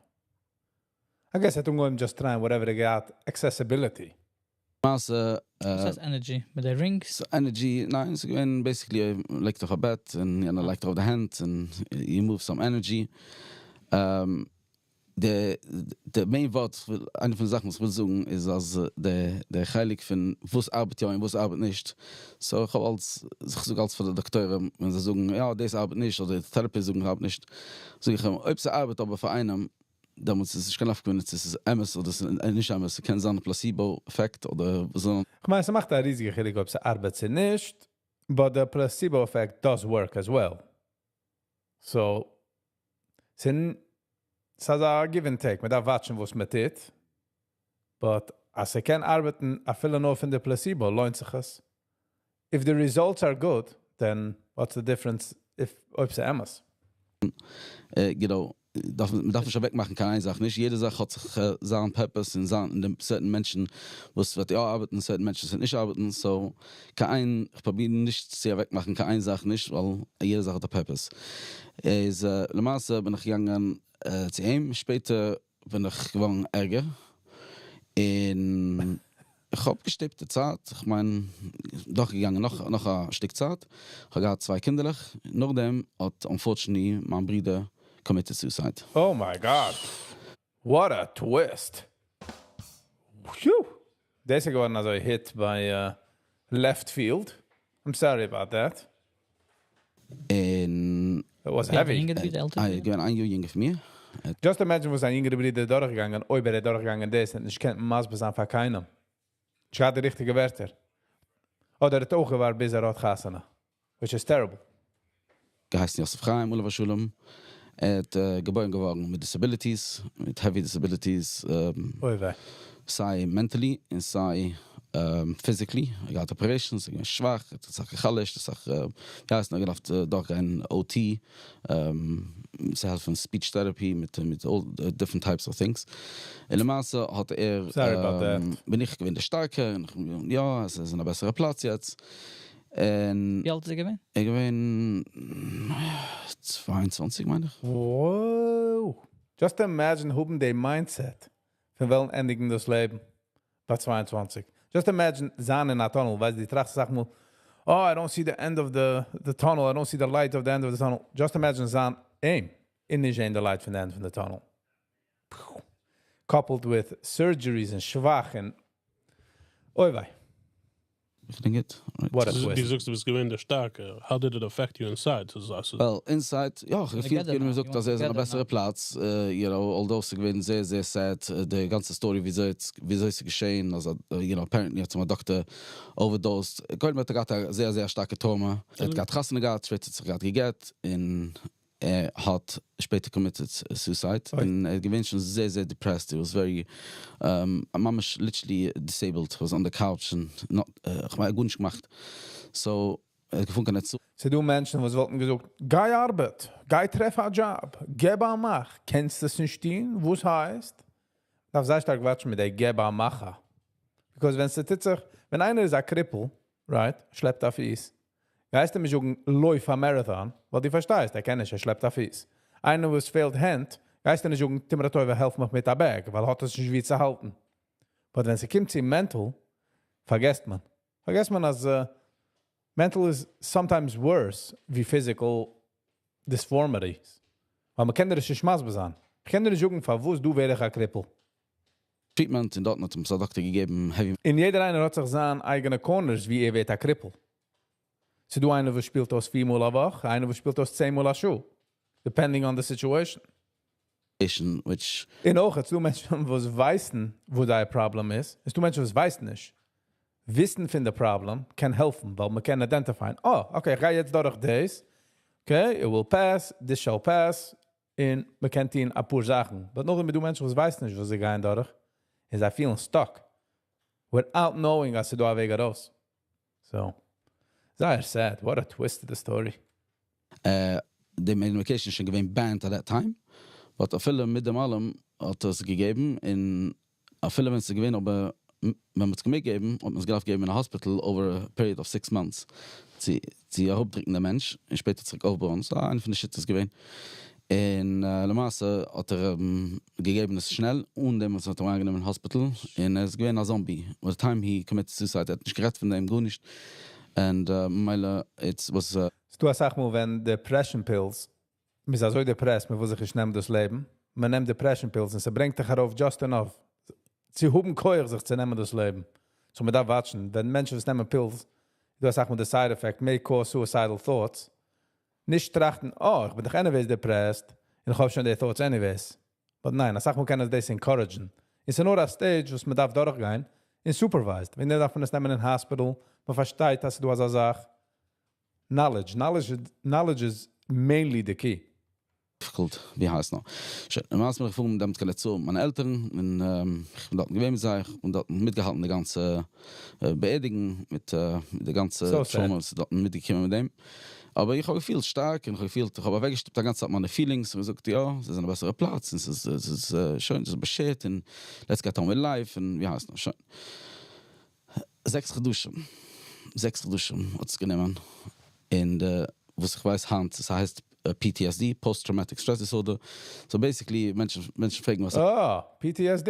I guess ער האט אנגעהויבן just try ען whatever ער געהאט accessibility. למעשה. וואס הייסט energy? מיט די rings? Energy, ניין, ס'איז געווען basically מ'לייגט אויף א בעט און יענער לייגט ארויף די הענט און you move some energy. די די main ווארט, איינע פון די זאכן וואס איך וויל זאגן איז אז די די חלק פון וואס ארבעט יא און וואס ארבעט נישט, so איך האב אלץ, איך זאג אלץ פאר די דאקטוירים ווען זיי זאגן יא דאס ארבעט נישט אדער די therapist זאגן ארבעט נישט, זאג איך אים אויב ס'ארבעט אבער פאר איינעם דעמאלטס איז נישט קיין נפקא מינה צו ס'איז אמת אדער ס'איז נישט אמת, ס'קען זיין א placebo effect אדער וואס. כ'מיין ס'מאכט א ריזיגע חילוק אויב ס'ארבעט צו נישט, but די placebo effect does work as well. So, ס'איז א give and take, מ'דארף watch ן וואס מ'טוט, but אז ס'קען ארבעטן אפילו נאר פון די placebo, לוינט זיך עס. If the results are good, then what's the difference if אויב ס'איז אמת? You know, דארף מ'דארף נישט אוועקמאכן קיין איין זאך נישט, יעדע זאך האט זיך זיין purpose און זיין און certain מענטשן וואס וועט יא ארבעטן, certain מענטשן וואס וועט נישט ארבעטן, so קיין איין, איך פרוביר נישט צו אוועקמאכן קיין איין זאך נישט, ווייל יעדע זאך האט א purpose. איז למעשה בין איך געגאנגען צו אים, שפעטער בין איך געווארן ערגער, און איך האב געשטופט די צייט, איך מיין דורכגעגאנגען נאך נאך א שטיק צייט, איך האב געהאט צוויי קינדערלעך, נאכדעם האט unfortunately מיין ברודער committed suicide. Oh my God! What a twist! Phew! דאס איז געווארן אזוי hit by left field. I'm sorry about that. און. It was heavy. יונגערע ברודער עלטערע ברודער? געווען איין יאר יונגער פון מיר. Just imagine וואס זיין יונגערע ברודער איז דורכגעגאנגען, אויב ער איז דורכגעגאנגען דאס, האט נישט געקענט מסביר זיין פאר קיינעם. נישט געהאט די ריכטיגע ווערטער. אדער האט אויך געווארט ביז ער האט חתונה. Which is terrible. געהייסן יוסף חיים עליו השלום, ער האט געבוירן געווארן מיט disabilities, מיט heavy disabilities, אוי וויי. סיי mentally און סיי physically, ער האט געהאט operations, ער איז געווען שוואך, ער האט אסאך גע'חלש'ט, אסאך געהייסן, ער האט געדארפט דורכגיין OT, צו העלפן speech therapy מיט מיט all different types of things, און למעשה האט ער, Sorry about that. בין איך געווען דער שטארקער, און איך בין יא, עס איז אין א בעסערע פלאץ יעצט, און. ווי אלט איז ער געווען? ער איז געווען 22 מיין איך. Wow! Just imagine האבן די mindset פון וועלן ענדיגן דאס לעבן ביי 22. Just imagine זיין אין א tunnel, ווייסט דו טראכסט אסאך מאל, oh, I don't see the end of the, the tunnel, I don't see the light of the end of the tunnel. Just imagine זיין אים און נישט זען the light פון the end פון the tunnel. Coupled with surgeries און שוואך און אוי וויי. איך געדענק גוט. What a twist. דו זאגסט דו ביסט געווען דער שטארקער, how did it affect you inside? ס'איז א. Well, inside, יא, איך האב געפילט כאילו מען זאגט אז ער איז אין א בעסערע פלאץ, you know, although ס'איז געווען זייער זייער sad די גאנצע story וויאזוי וויאזוי ס'איז געשען, אז you know, apparently האט אים א דאקטער overdosed, קודם האט ער געהאט א זייער זייער שטארקע trauma, ער האט געהאט חתונה געהאט, שפעטער האט זיך געהאט גע'גט, און ער האט שפעטער committed suicide, און ער איז געווען שוין זייער זייער depressed, he was very ממש literally disabled, was on the couch און not, כ'מיין ער האט גארנישט געמאכט, so ער האט געפארן קיין ארץ. ס'דא מענטשן וואס וואלטן געזאגט, גיי ארבעט, גיי טרעף א דזשאב, געב א מאך, קענסט עס נישט טון? וואס הייסט? דארף זייער שטארק watch ן מיט די געב א מאך. Because ווען ס'טוט זיך, ווען איינער איז א cripple, right, שלעפט א פיס, גייסטו אים זאגן, לויף א marathon, ווייל דו פארשטייסט, ער קען נישט, ער שלעפט א פיס. איינער וואס פעלט הענט, גייסטו נישט זאגן, טו מיר א טובה, העלף מיך מיט א bag, ווייל ער האט עס נישט ווי צו האלטן. But ווען ס'קומט צו mental, פארגעסט מען. פארגעסט מען אז mental איז sometimes worse ווי physical disformities. ווייל מ'קען דיר נישט מסביר זיין. איך קען דיר נישט זאגן, פארוואס דו ווער איך א cripple. Treatment, און דארטן האט אים א דאקטער געגעבן heavy. און יעדער איינער האט זיך זיין אייגענע corners ווי ער ווערט א cripple. ס'דא איינער וואס שפילט אויס פיר מאל א וואך, איינער וואס שפילט אויס 10 מאל א שעה. Depending on the situation. Which און אויך, ס'דא מענטשן וואס ווייסן, וואו דיין problem איז. ס'דא מענטשן וואס ווייסן נישט. וויסן פון די problem קען העלפן, ווייל מען קען identify ען. Oh, okay, איך גיי יעצט דורך דאס. Okay, it will pass, this shall pass. און מען קען טון א פאר זאכן. But נאכדעם דא מענטשן וואס ווייסן נישט, וואס זיי גייען דורך, און זיי פילן stuck. Without knowing אז ס'דא א וועג ארויס. So, זייער sad. What a twist to the story. די medication שוין געווען banned at that time. But אפילו מיט דעם אלעם האט עס געגעבן, און אפילו ווען עס איז געווען, אבער ווען מען האט עס געמעגט געבן, האט מען עס געדארפט געבן אין א hospital over a period of 6 months. צו אראפדריקן דעם מענטש און שפעטער צוריק אויפבויען. So, איינע פון די שיטות געווען. און למעשה האט ער געגעבן עס שנעל, אן דעם וואס האט אים אריינגענומען אין hospital, און ער איז געווען א zombie. By the time he committed suicide, ער האט נישט גערעדט פון דעם, גארנישט. And ממילא, it was ס'דא אסאך מאל ווען depression pills, מ'איז אזוי depressed, מען וויל זיך נישט נעמען דאס לעבן, מען נעמט depression pills און ס'ברענגט דיך ארויף just enough צו האבן כח זיך צו נעמען דאס לעבן. So מען דארף watch ן, ווען מענטשן וואס נעמען pills, דא אסאך מאל די side effect may cause suicidal thoughts. נישט טראכטן, oh, איך בין דאך anyways depressed, און איך האב שוין די thoughts anyways. But ניין, אסאך מאל קען עס דאס encourage ן. עס איז נאר א stage, וואס מען דארף דורכגיין, און supervised. ווען דארף מען עס נעמען אין hospital, מען פארשטייט, אז דא אזא זאך. Knowledge, knowledge, knowledge is mainly the key. Difficult, ווי הייסט נאך. שוין, למעשה בין איך געפארן דעמאלטס קיין צו מיינע עלטערן, און איך בין דארט געווען מיט זיי, איך בין דארט מיטגעהאלטן די גאנצע באערדיגן, מיט די גאנצע So sad. trauma, וואס איז דארט מיטגעקומען מיט דעם. אבער איך האב געפילט שטארק, און איך האב געפילט, איך האב אוועקגעשטופט די גאנצע צייט מיינע feelings, און געזאגט, יא, עס איז א בעסערע פלאץ, און עס איז שוין, עס איז באשערט, און let's get on with life, און ווי הייסט נאך, שוין. 6 חדשים, 6 חדשים האט עס גענומען, און וואס איך ווייס היינט, עס הייסט PTSD, Post-Traumatic Stress Disorder. So basically, מענטשן פרעגן וואס Oh, PTSD.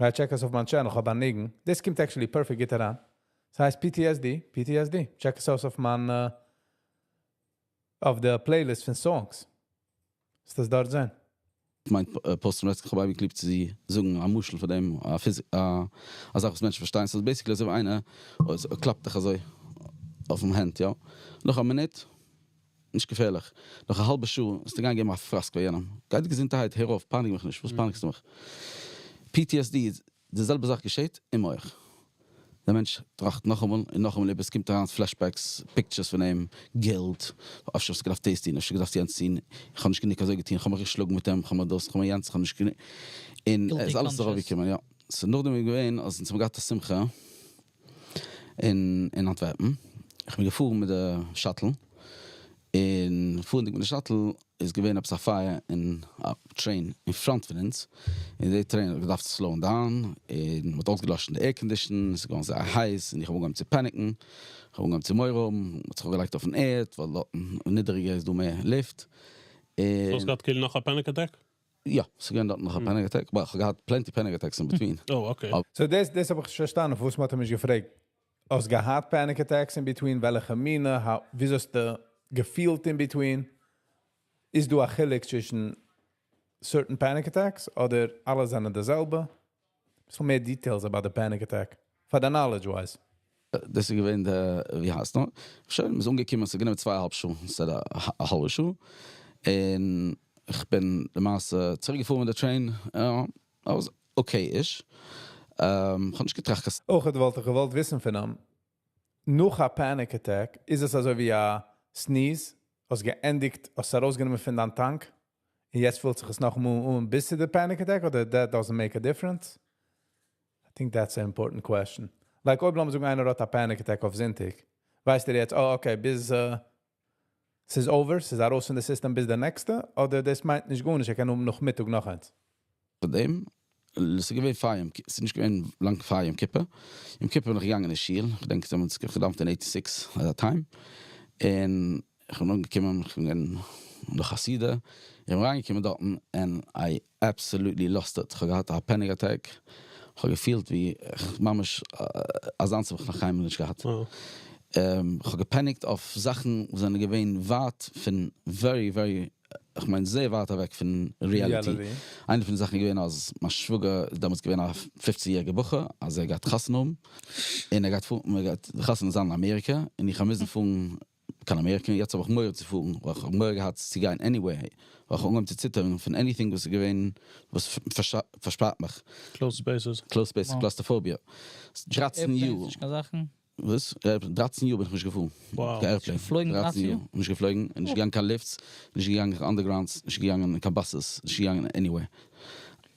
Right, check עס אויף מיין channel, איך האב א ניגון. דאס קומט actually perfect גוט אריין. עס הייסט PTSD, PTSD. Check עס אויס אויף מיין, אויף די playlist פון songs. איז דאס דארט זיין? מיין post-traumatic, איך האב אייביג ליב צו זאגן א משל פון דעם, א זאך וואס מענטשן פארשטייען. So basically, אזוי ווי איינער, וואס קלאפט דיך אזוי אויפן הענט, יא. נאך א מינוט, נישט געפערליך. נאך א האלבע שעה, וועסטו גיין געבן א פראסק ביי יענעם. גיי געזונטערהייט, הער אויף, פייניג מיך נישט, וואס פייניגסטו מיך? PTSD איז די זעלבע זאך געשעט אין מוח. דער מענטש טראכט נאכאמאל און נאכאמאל איבער, עס קומט אריין flashbacks, pictures פון אים, guilt, אפשר האסטו געדארפט דאס טון, אפשר געדארפט יענץ טון, איך האב נישט גענוג אזוי געטון, איך האב מיך געשלאגן מיט אים, איך האב מיר דאס, איך האב מיר יענץ, איך האב נישט גענוג. און עס איז אלעס ארויפגעקומען, יא. So נאכדעם איז געווען, אז אונז האבן געהאט א שמחה אין אנטווערפן. איך בין געפארן מיט די shuttle. און פארנדיג מיט די shuttle איז געווען עפעס א פייער אין א train in front פון אונז. און די train האט געדארפט slow ן down. און מען האט אויסגעלאשן די air condition, עס איז געווארן זייער הייס און איך האב אנגעהויבן צו panic ן. איך האב אנגעהויבן צו מורא האבן, מען האט זיך געלייגט אויפן ערד, ווייל דארט נידעריגער איז דא מער לופט. און האסט געהאט כאילו נאך א panic attack? יא, ס'איז געווען דארט נאך א panic attack, אבער איך האב געהאט plenty panic attacks in between. Oh, okay. So דאס האב איך נישט פארשטאנען, וואס מען האט מיך געפרעגט. האסט געהאט panic attacks in between, וועלכע מינע, how, וויאזוי האסטו געפילט in between? איז דא א חילוק צווישן certain panic attacks אדער אלע זענען די זעלבע? So מער details about the panic attack. For the knowledge wise. דאס איז געווען די ווי הייסט נאר, שוין מ'איז אנגעקומען ס'האט גענומען צוויי אהאלב שעה instead א האלבע שעה, און כ'בין למעשה צוריק געפארן מיט די train, I was okay-ish, כ'האב נישט געטראכט קיין. אויך וואלט איך געוואלט וויסן פון אים, נאך א panic attack, איז עס אזוי ווי א sneeze, האסט געענדיגט, האסט ארויסגענומען פון דיין tank, און יעצט פילט זיך עס נאכאמאל אן ביז צו די panic attack, אדער that doesn't make a difference? I think that's an important question. Like אויב לאמיר זאגן איינער האט א panic attack אויף זונטאג, ווייסט ער יעצט, oh okay, ביז ס'איז over, ס'איז ארויס פון די system ביז די נעקסטע, אדער דאס מיינט נישט גארנישט, ער קען האבן נאכמיטאג נאך איינס? פאר דעם, ס'איז געווען פאר יום, ס'איז נישט געווען לאנג פאר יום כיפור, יום כיפור בין איך געגאנגען אין שול, איך געדענק דעמאלטס איך האב געדאווענט אין 86 at that time, און איך בין אנגעקומען, איך בין געווען נאך א סעודה, איך בין אריינגעקומען דארטן, and I absolutely lost it, איך האב געהאט א panic attack, איך האב געפילט ווי איך ממש, אזאנס האב איך נאך קיינמאל נישט געהאט. איך האב גע panic ט אויף זאכן וואס זענען געווען ווייט פון very very, איך מיין זייער ווייט אוועק פון reality. איינע פון די זאכן איז געווען אז מיין שוואגער איז דעמאלטס געווען א 15 יעריגער בחור, אז ער גייט חתונה האבן, און ער גייט פארן, מען גייט די חתונה זיין אין אמעריקע, און איך האב מוזן פארן קיין אמעריקע, יעצט האב איך מורא צו פארן, ווייל איך האב מורא געהאט צו גיין anyway, ווייל איך האב אנגעהויבן צו ציטערן פון anything וואס איז געווען, וואס פארשפארט מיך. Closed spaces. Closed spaces, claustrophobia. 13 יאר. נישט קיין זאכן? וואס? 13 יאר בין איך נישט געפארן. Wow. קיין airplane. געפלויגן 13 יאר? נישט געפלויגן, נישט געגאנגען קיין lifts, נישט געגאנגען קיין undergrounds, נישט געגאנגען קיין buses, נישט געגאנגען anywhere.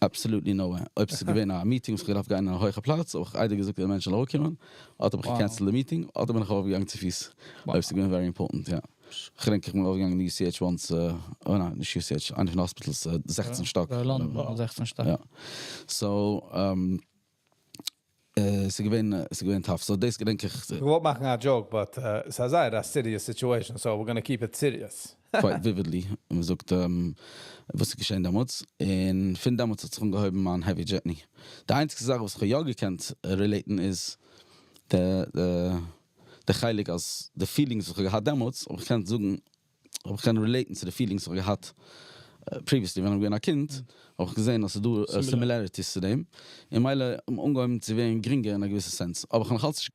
Absolutely nowhere. אויב ס'איז געווען א meeting וואס איך געדארפט גיין אין א הויכע פלאץ, האב איך איידער געזאגט די מענטשן זאלן אראפקומען, אדער האב איך גע cancel ט די meeting, אדער בין איך ארויפגעגאנגען צו פיס. אויב ס'איז געווען very important, יא. איך געדענק איך בין ארויפגעגאנגען אין UCH once, oh ניין, נישט UCH, איינע פון די hospitals, 16 שטאק. לאנדאן, 16 שטאק. יא. So, ס'איז געווען, ס'איז געווען tough. So דאס געדענק איך. איך וואלט מאכן א joke, but ס'איז זייער א serious situation, so we're gonna keep it serious. Quite vividly. און מען זאגט, וואס איז געשען דעמאלטס. און פון דעמאלטס האט זיך אנגעהויבן מיין heavy journey. די איינציגסטע זאך וואס איך האב יא געקענט relate ן איז די חלק אז די feelings וואס איך האב געהאט דעמאלטס, האב איך געקענט זאגן, האב איך געקענט relate ן צו די feelings וואס איך האב געהאט previously ווען איך בין געווען א קינד, האב איך געזען אז ס'איז דא similarities צו דעם. און ממילא אנגעהויבן צו ווערן גרינגער אין א געוויסע sense. אבער איך האב נאך אלץ נישט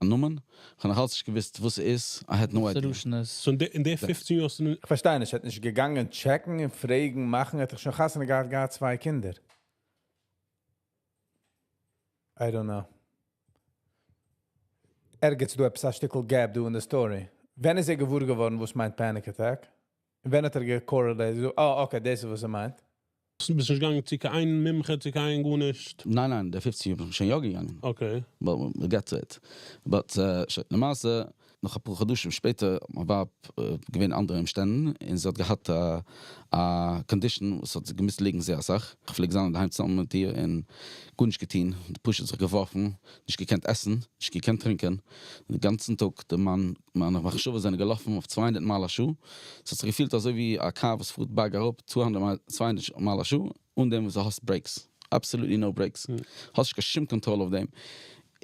א נאמען, איך האב נאך אלץ נישט געוואוסט וואס ס'איז, I had no idea. Solution איז. So אין די 15 יאר האסטו איך פארשטיי נישט, ער האט נישט געגאנגען check ן און פרעגן, מאכן, ער האט דאך שוין חתונה געהאט, געהאט צוויי קינדער. I don't know. ערגעץ דא עפעס א שטיקל gap דא אין די story. ווען איז ער געוואר געווארן, וואס מיינט panic attack? ווען האט ער גע correlate? Oh, okay, דאס איז וואס ער מיינט. ביסט נישט געגאנגען צו קיין מומחה, צו קיין גארנישט? ניין, ניין, די 15 יאר בין איך שוין יא געגאנגען. Okay. But we'll get to it. But למעשה, נאך אפאר חדשים שפעטער, מיין ווייב געווען אנדערע אומשטענדן, און זי האט געהאט א condition וואס האט געמוזט ליגן זייער אסאך. איך פלעג זיין אינדערהיים צוזאמען מיט איר און גארנישט געטון, פשוט זיך געווארפן, נישט געקענט עסן, נישט געקענט טרינקען. דעם גאנצן טאג, די מיין, מיינע מחשבות זענען געלאפן אויף 200 מייל א שעה. עס האט זיך געפילט אזוי ווי א car וואס פארט בארג אראפ, 200 מייל א שעה, אן דעם וואס דו האסט brakes. Absolutely no brakes. האסט נישט קיין שום control אויף דעם.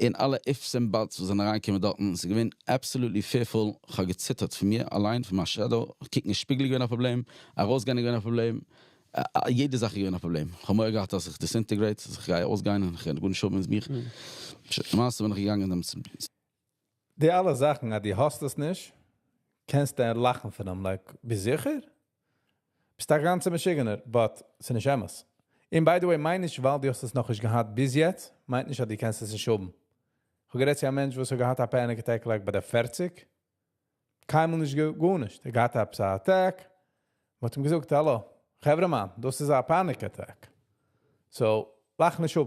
און אלע ifs and buts וואס זענען אריינגעקומען דארטן, עס איז געווען absolutely fearful. איך האב געציטערט פון מיר אליין, פון מיין shadow. קוקן אין שפיגל איז געווען א פראבלעם, ארויסגיין איז געווען א פראבלעם. יעדע זאך איז געווען א פראבלעם. איך האב מורא געהאט אז איך disintegrate, אז איך גיי אויסגיין און איך גיי גארנישט האבן מיט מיר. למעשה בין איך געגאנגען דעם צום די אלע זאכן, אז דו האסט עס נישט, קענסטו לאכן פון אים, like, ביסט זיכער? ביסט א גאנצער משוגענער, but ס'איז נישט אמת. און by the way, מיין נישט, ווייל דו האסט עס נאך נישט געהאט ביז יעצט, מיינט נישט, אז דו קענסט עס נישט האבן. איך האב גערעדט צו א מענטש, וואס האט געהאט א panic attack, like ביי די 40. קיינמאל נישט גארנישט. ער געהאט א attack. מ'האט אים געזאגט, האלא, חברה מאן, דאס איז א panic attack. So, לאך נישט אפ,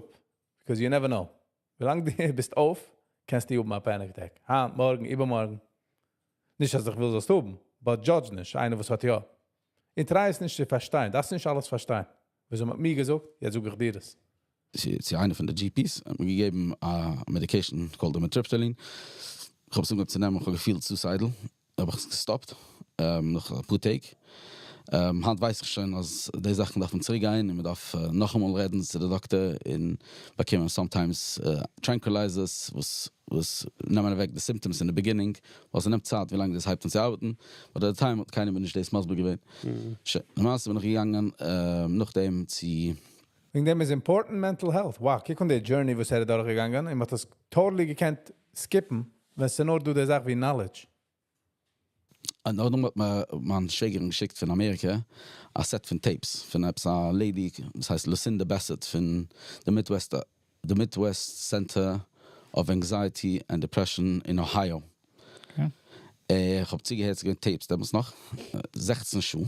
because you never know. ווילאנג דו ביסט אויף, קענסטו האבן א panic attack. היינט, מארגן, איבערמארגן. נישט, אז איך וויל דאס האבן, but judge נישט, איינער וואס האט יא. און try עס נישט צו פארשטיין, דארפסט נישט אלעס פארשטיין. וויאזוי מ'האט מיר געזאגט, יעצט זאג איך דיר עס. צו איינער פון די GPs, האט מיר געגעבן א medication called amitriptyline. איך האב עס אנגעהויבן צו נעמען, איך האב געפילט suicidal, האב איך עס גע stop ט, נאך אפאר טעג. היינט ווייס איך שוין אז די זאכן דארף מען צוריק גיין און מען דארף נאכאמאל רעדן צו די דאקטער און באקומען sometimes tranquilizers וואס נעמען אוועק די symptoms אין די beginning, ווייל ס'נעמט צייט ווי לאנג דאס הייבט אן צו ארבעטן. But at the time האט קיינער מיר נישט דאס מסביר געווען. למעשה בין איך געגאנגען נאכדעם צו וועגן דעם איז important mental health. Wow, קוק אן די journey וואס ער איז דורכגעגאנגען. און מ'האט עס totally געקענט. skip ן, ווען ס'איז נאר דא די זאך ווי knowledge? און נאכדעם האט מיר מיין שוועגערין געשיקט פון אמעריקע א set פון tapes פון עפעס א lady וואס הייסט Lucinda Bassett פון די Midwest די Midwest Center of Anxiety and Depression אין Ohio. איך האב צוגעהערט, ס'איז געווען tapes דעמאלטס נאך, 16 שעה. און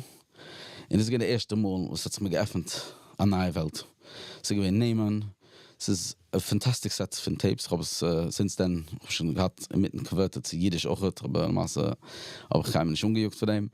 דאס איז געווען די ערשטע מאל וואס ס'האט זיך מיר געעפנט א נייע וועלט. ס'איז געווען נעמען, ס'איז א fantastic set פון tapes, איך האב עס since then, איך האב שוין געהאט אינמיטן converted צו אידיש אויכעט, אבער למעשה האב איך קיינמאל נישט אנגעיאגט פאר דעם.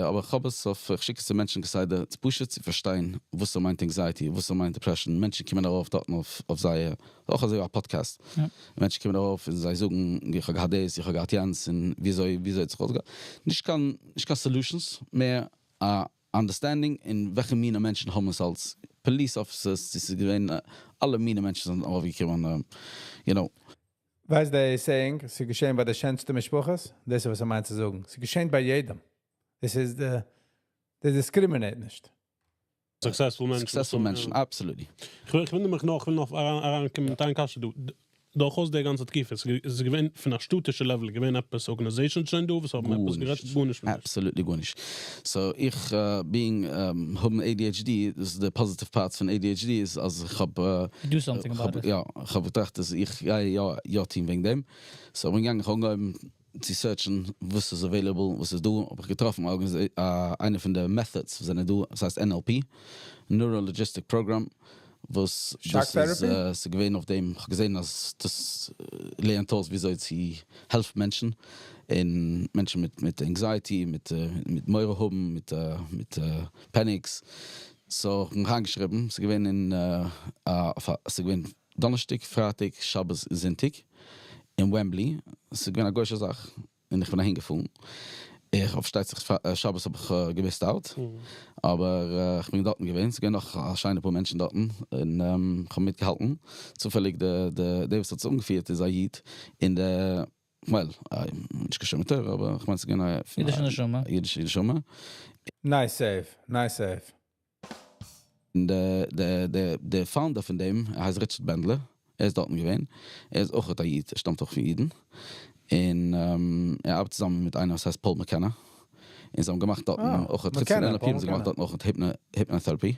אבער איך האב עס אויף, איך שיק עס צו מענטשן כסדר, פשוט צו פארשטיין וואס ס'מיינט anxiety, וואס ס'מיינט depression. מענטשן קומען ארויף דארטן אויף זייער, אויך אזוי ווי א podcast. מענטשן קומען ארויף און זיי זאגן, איך האב געהאט דאס, איך האב געהאט יענץ, און וויאזוי האט זיך אויסגעהאט. נישט קיין solutions, מער א understanding אין וועלכע מיני מענטשן האבן עס אלס police officers, עס איז געווען אלע מיני מענטשן זענען ארויפגעקומען. ווייסט די saying, ס'איז געשען ביי די שענסטע משפחות? דאס איז וואס ער מיינט צו זאגן. ס'איז געשען ביי יעדעם. דאס איז די, די discriminate נישט. Successful מענטשן. Successful מענטשן, absolutely. איך וויל נאך אריינקומען מיט איין קשיא. דורכאויס די גאנצע תקופה, עס איז געווען פון א שטאטישע level, געווען עפעס organization שוין דא, וואס האבן עפעס גערעדט? גארנישט. Absolutely גארנישט. So איך, being, האבן ADHD, דאס איז די positive part פון ADHD, איז אז איך האב Do something about it. יא, איך האב געטראכט, אז איך גיי יא טון וועגן דעם. So איך בין געגאנגען, איך האב אנגעהויבן צו search ן וואס איז available, וואס איז דא, האב איך געטראפן איינע פון די methods וואס זענען דא, דאס הייסט NLP, Neuro Logistic Program, וואס Shock דאס איז therapy? ס'איז געווען אויף דעם, איך האב געזען אז דאס לערנט אויס וויאזוי צו העלפן מענטשן, און מענטשן מיט anxiety, מיט מורא האבן, מיט panics. So, איך האב מיך איינגעשריבן, ס'איז געווען דאנערשטאג, פרייטאג, שבת און זונטאג, אין Wembley. ס'איז געווען א גוי'שע זאך, און איך בין אהין געפארן. איך האב פארשטייט זיך, שבת האב איך גע missed out. אבער איך בין דארטן געווען, ס'איז געווען נאך א שיינע פאר מענטשן דארטן, און איך האב מיטגעהאלטן. צופעליג, דער וואס האט עס אנגעפירט איז א איד, אין דער, well, נישט קיין שומר תורה, אבער איך מיין, ס'איז געווען א אידישע נשמה. אידישע נשמה. Nice save, nice save. און דער founder פון דעם, ער הייסט Richard Bandler, ער איז דארטן געווען. ער איז אויך א איד, ער שטאמט אויך פון אידן. און ער ארבעט צוזאמען מיט איינער וואס הייסט Paul McKenna. און זיי האבן געמאכט דארטן אויך McKenna, חוץ פון NLP, Paul האבן זיי געמאכט McKenna. דארטן אויך hypnotherapy.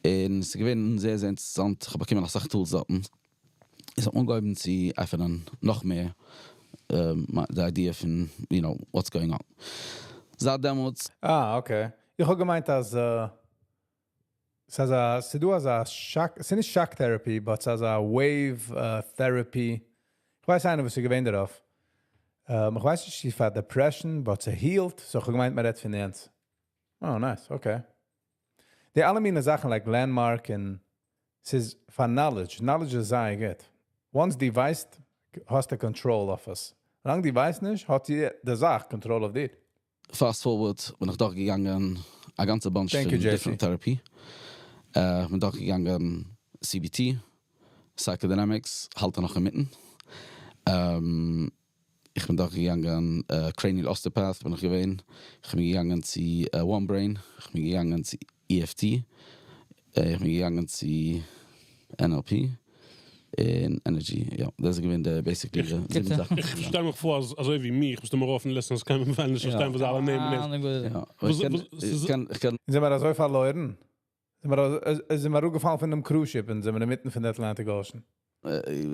און עס איז געווען זייער זייער אינטערעסאנט. איך האב באקומען אסאך tools דארטן. איך האב אנגעהויבן צו עפענען נאך מער די idea פון what's going on. זייט דעמאלטס. Ah, okay. איך האב געמיינט אז ס'איז דא אזא shock, ס'איז נישט shock therapy, but ס'איז א wave therapy. איך ווייס איינער וואס איז געווען דערויף. איך ווייס נישט צו פאר depression, but ס' healed, so איך האב געמיינט מען רעדט פון יענץ. Oh, nice, okay. די אלע מיני זאכן like Landmark און ס'איז פאר knowledge. Knowledge איז זייער גוט. Once דו ווייסט, האסטו control אויף עס. לאנג דו ווייסט נישט, האט די זאך control אויף דיר. Fast forward, בין איך דורכגעגאנגען א גאנצע bunch Thank פון you, JC. different therapy. איך בין דורכגעגאנגען CBT, Psychodynamics, האלט ער נאך אינמיטן. איך בין דורכגעגאנגען Cranial Osteopath, בין איך געווען. איך בין געגאנגען צו One Brain, איך בין געגאנגען צו EFT, איך בין געגאנגען צו NLP, און Energy, יא, דאס איז געווען די basically די זיבן זאכן. איך שטעל מיך פאר, אזוי ווי מיך, ביסטו מיר אפן listen, אז קיינער וויל נישט פארשטיין וואס אלע נעמען איז. Ah, גוט. יא, וואס איך קען, איך קען זענען מיר אזוי פארלוירן? זענען מיר אראפגעפאלן פון דעם cruise ship און זענען מיר אינמיטן פון די Atlantic Ocean?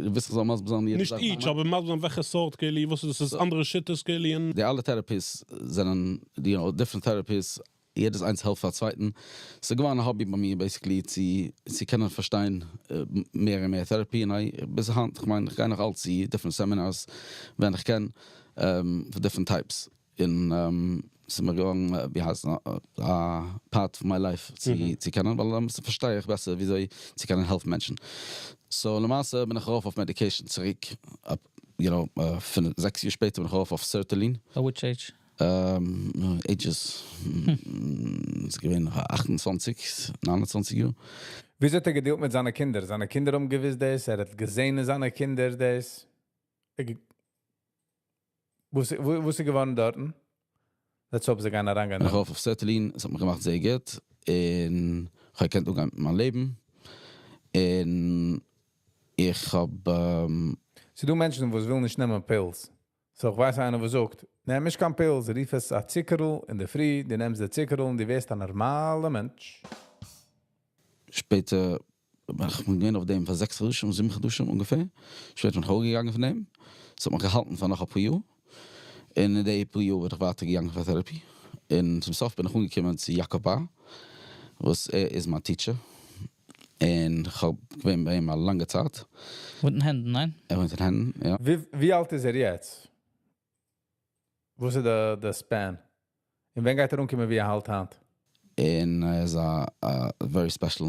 דו ווילסט איך זאל מסביר זיין יעדע נישט זאך? each, אבער מסביר זיין וועלכע סארט כאילו, וואס איז דאס, איז אנדערע שיטות כאילו און די אלע therapies זענען, different therapies, יעדעס איינס העלפט פאר צווייטן. ס'איז געווארן א hobby ביי מיר, basically, צו קענען פארשטיין מער און מער therapy. און ביז היינט, איך מיין, איך גיי נאך אלץ צו different seminars, ווען איך קען, for different types. און ס'איז מיר געווארן, ווי הייסט, א part of my life צו קענען, ווייל דאן פארשטיי איך בעסער וויאזוי צו קענען העלפן מענטשן. So למעשה בין איך ארויף אויף medication צוריק, 5, 6 יאר שפעטער בין איך ארויף אויף Sertraline. At which age? Ages. ס'איז געווען 28, 29 יאר. וויאזוי האט ער גע dealt מיט זיינע קינדער? זיינע קינדער האבן געוואוסט דאס? ער האט געזען אין זיינע קינדער דאס? וואס איז געווארן דארטן? Let's hope זיי גייען אריינגיין. איך ארויף אויף Sertraline, עס האט מיך געמאכט זייער גוט. און איך האב געקענט אנגיין מיט מיין לעבן. און איך האב ס'דא מענטשן, וואס ווילן נישט נעמען pills. So, איך ווייס איינער, וואס זאגט, נעם נישט קיין pills, רוף עס א צוקערל אין דער פרי, דו נעמסט די צוקערל און דו ווערסט א נארמאלער מענטש. שפעטער בין איך געווען אויף דעם פאר 6 חדשים, 7 חדשים אומגעפער. שפעטער בין איך אראפגעגאנגען פון דעם. עס האט מיך געהאלטן פאר נאך א פאר יאר. און אין די פאר יאר בין איך ווייטער געגאנגען פאר therapy. און צום סוף בין איך אנגעקומען צו יעקב באר, וואס ער איז מיין teacher. און איך האב געווען ביי אים א לאנגע צייט. וואוינט אין הענדאן, ניין? ער וואוינט אין הענדאן, יא. ווי אלט איז ער יעצט? וואס איז די span? און ווען גייט ער אנקומען ווי ער האלט היינט? און ער איז א very special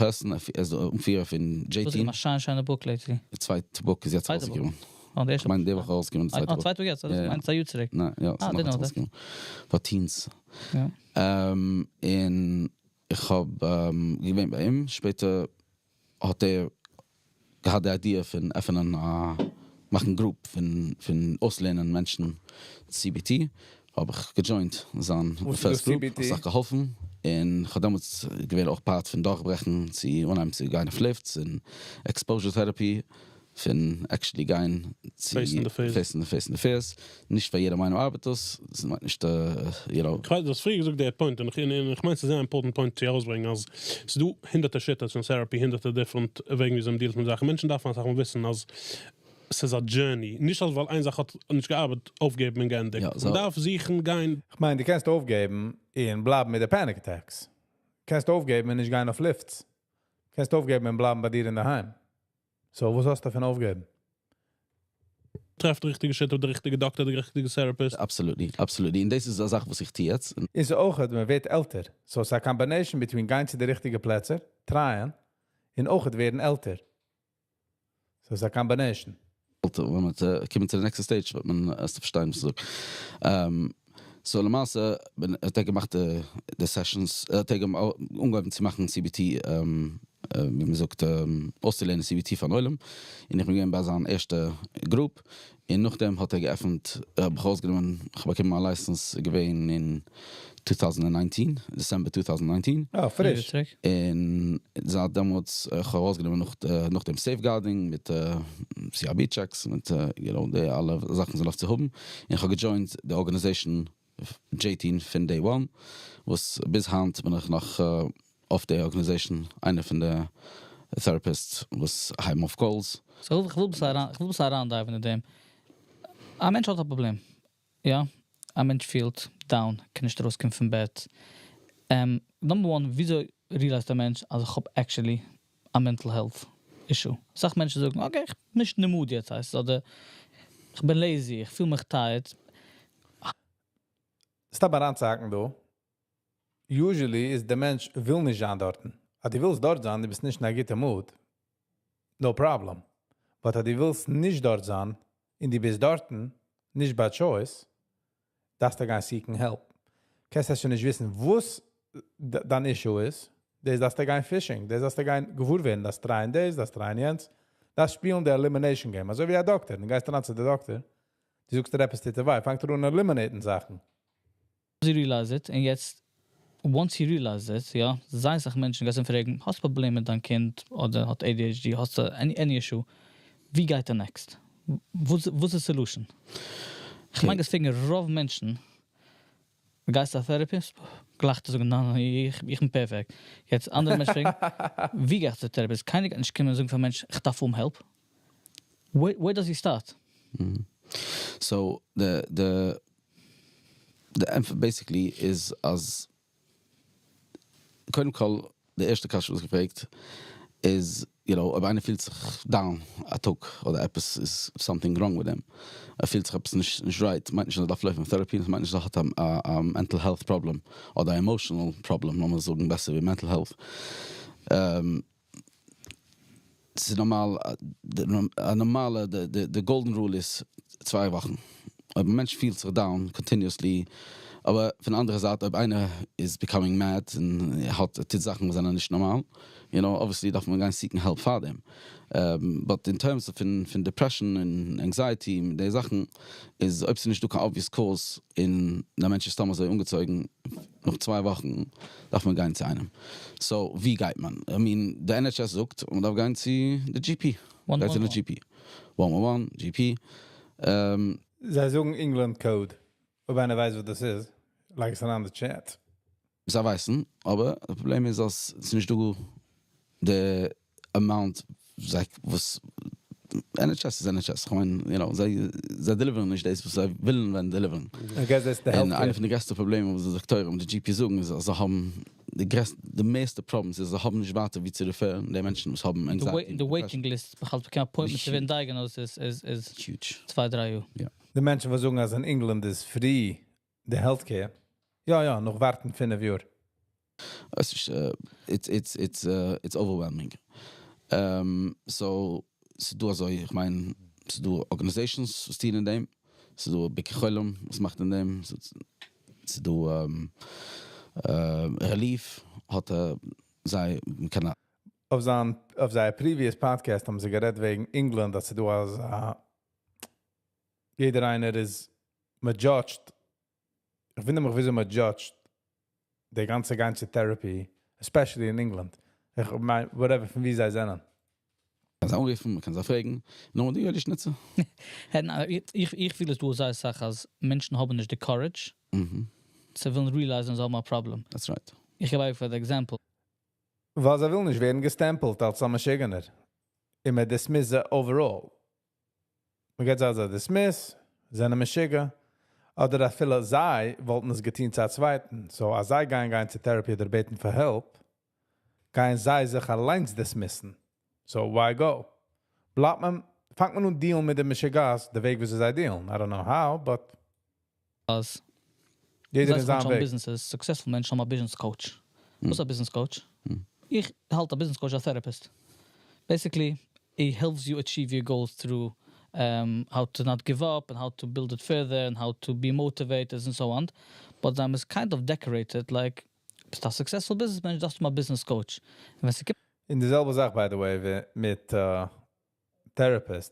person. ער איז דער פירער פון דאס איז J-Team. א שיין, שיינע book lately. די צווייטע book איז יעצט צווייטע book. ארויסגעקומען. Oh, דער איך מיין, די וואך ארויסגעקומען, די צווייטע Ah, book. צווייטע book יעצט, דאס יא. מיינט א יאר צוריק. ניין, יא, Ah, ס'איז didn't נאך know that. ארויסגעקומען. For teens. יא. און איך האב געווען ביי אים. שפעטער האט ער געהאט די idea פון עפענען, מאכן group פון אויסלערנען מענטשן CBT. האב איך גע joined זיין וואס איז first דאס group. CBT? האט זיך געהאלפן. און איך האב דעמאלטס געווען אויך part פון דורכברעכן צו אנהייבן צו גיין אויף lifts און exposure therapy פון actually גיין צו Facing the fears. Facing the fears. נישט פאר יעדער איינעם ארבעט דאס. דאס מיינט נישט, איך ווייס, דו האסט פריער געזאגט, דער point, און איך מיין, ס'איז א important point צו ארויסברענגען, אז ס'איז דא הונדערטער שיטות פון therapy, הונדערטער different וועגן, ווי מען deal ט מיט זאכן. מענטשן דארפן אסאך מאל וויסן, אז ס'איז א journey. נישט אז ווייל איין זאך האט נישט געארבעט, אויפגעבן און געענדיגט. יא, מען דארף זוכן, גיין. איך מיין, דו קענסט אויפגעבן און בלייבן מיט די panic attacks. קענסט אויפגעבן און נישט גיין אויף lifts. קענסט אויפגעבן און בלייבן ביי דיר אין דער היים. So, וואס האסטו פון אויפגעבן? טרעף די ריכטיגע שיטה, די ריכטיגע דאקטער, די ריכטיגע therapist. Absolutely. און דאס איז א זאך, וואס איך טו יעצט. איז אויך, מען ווערט עלטער. So, ס'איז א combination between גיין צו די ריכטיגע פלעצער, try ען, און אויך ווערן עלטער. So, ס'איז א combination. ווען מען קומט צו די next stage, וועט מען ערשט פארשטיין, וואס איך זאג. So, למעשה, האט ער געמאכט די sessions, האט ער אנגעהויבן צו מאכן CBT, ווי מען זאגט, אויסצולערנען CBT פארן עולם. און איך בין געווען ביי זיין ערשטע group. און נאכדעם האט ער געעפנט, האב איך ארויסגענומען, איך האב באקומען מיין license געווען אין 2019, December 2019. Oh, פריש. צוריק. און זייט דעמאלטס, איך האב ארויסגענומען נאך דעם safeguarding מיט CRB checks, מיט די אלע זאכן זאל אויף צו האבן. און איך האב גע joined די organization J-Team פון day one, וואס ביז היינט בין איך נאך אויף די organization, איינער פון די therapists, וואס הייבן אויף calls. So, איך וויל ביסל אריין dive ן אין דעם. א מענטש האט א פראבלעם. יא, א מענטש פילט down, קען נישט ארויסקומען פון בעט. Number one, וויאזוי realize ט דער מענטש, אז איך האב actually a mental health issue? אסאך מענטשן זאגן, okay, איך בין נישט אין די mood יעצט, הייסט, אדער איך בין lazy, איך פיל מיך tired. Stop אריינצוהאקן דא. Usually איז דער מענטש וויל נישט זיין דארטן. אז דו ווילסט דארט זיין, דו ביסט נישט אין א גוטע mood. No problem. But אז דו ווילסט נישט דארט זיין, און דו ביסט דארטן, נישט by choice, דארפסטו גיין seeking help. קענסט שוין נישט וויסן, וואס דיין issue איז, דאס דארפסטו גיין fishing, דאס דארפסטו גיין געוואר ווערן, דארפסט try ען דאס, דארפסט try ען יענץ. דארפסט שפילן די elimination game, אזוי ווי א דאקטער, דו גייסט אריין צו דער דאקטער, דו זאגסט דיר עפעס טוט דיר וויי, פאנגט ער אן eliminate ן זאכן. He realize it, און יעצט, once he realizes it, יא, זייער אסאך מענטשן גייען פרעגן, האסט פראבלעם מיט דיין קינד, אדער האט ADHD, האסט any issue, ווי גייט ער next? וואס איז the solution? איך מיין, דאס פרעגן רוב מענטשן, גייסט צו א therapist? גלייך צו זאגן, ניין, ניין, איך בין perfect. יעצט אנדערע מענטשן פרעגן, ווי גייסטו צו therapist? קיינער גייט נישט קומען און זאגן פאר א מענטש, איך דארף האבן help. Where does he start? So the answer basically is אז קודם כל, די ערשטע קשיא וואס געפרעגט איז, אויב איינער פילט זיך down א טאג אדער עפעס איז something wrong with him. ער פילט זיך עפעס נישט right, מיינט נישט, ער דארף לויפן therapy, דאס מיינט נישט, ער האט א mental health problem אדער emotional problem, לאמיר זאגן בעסער ווי mental health. ס'איז נארמאל, א נארמאלע, the golden rule איז 2 וואכן. אויב א מענטש פילט זיך down continuously. אבער פון די אנדערע זייט, אויב איינער איז becoming mad און האט טוט זאכן וואס זענען נישט נארמאל, you know, obviously דארף מען גיין seek ן help פאר דעם. But in terms פון פון depression און anxiety מיט די זאכן, איז אויב ס'איז נישט דא קיין obvious cause און דער מענטש איז סתם אזוי אנגעצויגן, נאך 2 וואכן דארף מען גיין צו איינעם. So, ווי גייט מען? I mean, די NHS זאגט, מען דארף גיין צו די GP. גייט צו די GP. 111, GP. זיי זאגן England code. אויב איינער ווייסט, וואס דאס איז, לייג עס אריין אין די chat. זיי ווייסן, אבער דער פראבלעם איז, אז עס איז נישט דא די amount, like, וואס NHS איז NHS. איך מיין, זיי deliver ן נישט דאס, וואס זיי ווילן ווען deliver ן. I guess that's the און healthcare. איינע פון די גרעסטע פראבלעמען, וואס די דאקטוירים און די GP זאגן, איז, אז זיי האבן די גרעסטע, די מערסטע problems איז, זיי האבן נישט ווייטער ווי צו refer ן, די מענטשן, וואס האבן The, anxiety. wait, the waiting list, בכלל באקומען appointment צו ווערן diagnosed איז Huge. 2, 3 יאר. די מענטשן וואס זאגן, אז אין England איז free די healthcare. יא, יא, נאך ווארטן 5 יאר. עס איז, it's overwhelming. So, ס'איז דא אזוי, איך מיין, ס'איז דא organizations, וואס טוען אין דעם. ס'איז דא ביקור חולים, וואס מאכט אין דעם. ס'איז דא Relief, האט זיי, מ'קען אויף זיין previous podcast האבן זיי גערעדט וועגן England, אז דו אז יעדער איינער איז מ' judge ט. איך ווינדער מיך, וויאזוי מ' judge ט די גאנצע גאנצע therapy, especially in England. איך מיין, whatever, פון ווי זיי זענען. קען זיי אנרופן, מ'קען זיי פרעגן. נאר די יאליש ניצן. נא, איך פיל עס דא אזא זאך, אז מענטשן האבן נישט די courage צו ווילן realize ן, זיי האבן א problem. That's right. איך געב אייך פאר example. ווייל זיי ווילן נישט ווערן געסטעמפלט אלס א משוגענער. און מען dismiss זיי overall. מען גייט זיי dismiss, זענען משוגע. אדער אפילו זיי וואלטן עס געטון צו א צווייטן. So, אז זיי גייען צו therapy אדער בעטן פאר help, גייען זיי זיך אליין dismiss ן. So, why go? בלייבט מען, פאנגט מען אן deal ן מיט דעם משוגעת, די וועג, ווי זיי deal ן. I don't know how, but אז יעדער איז זיי זיין וועג. Businesses, successful מענטשן האבן א business coach. וואס איז א business coach? איך האלט א business coach א therapist. Basically, he helps you achieve your goals through how to not give up and how to build it further and how to be motivated and so on. But I'm is kind of decorated like, ביסט א successful businessman, דארפסטו א business coach. און ווען ס'קומט אין די זעלבע זאך, by the way, ווי מיט therapist.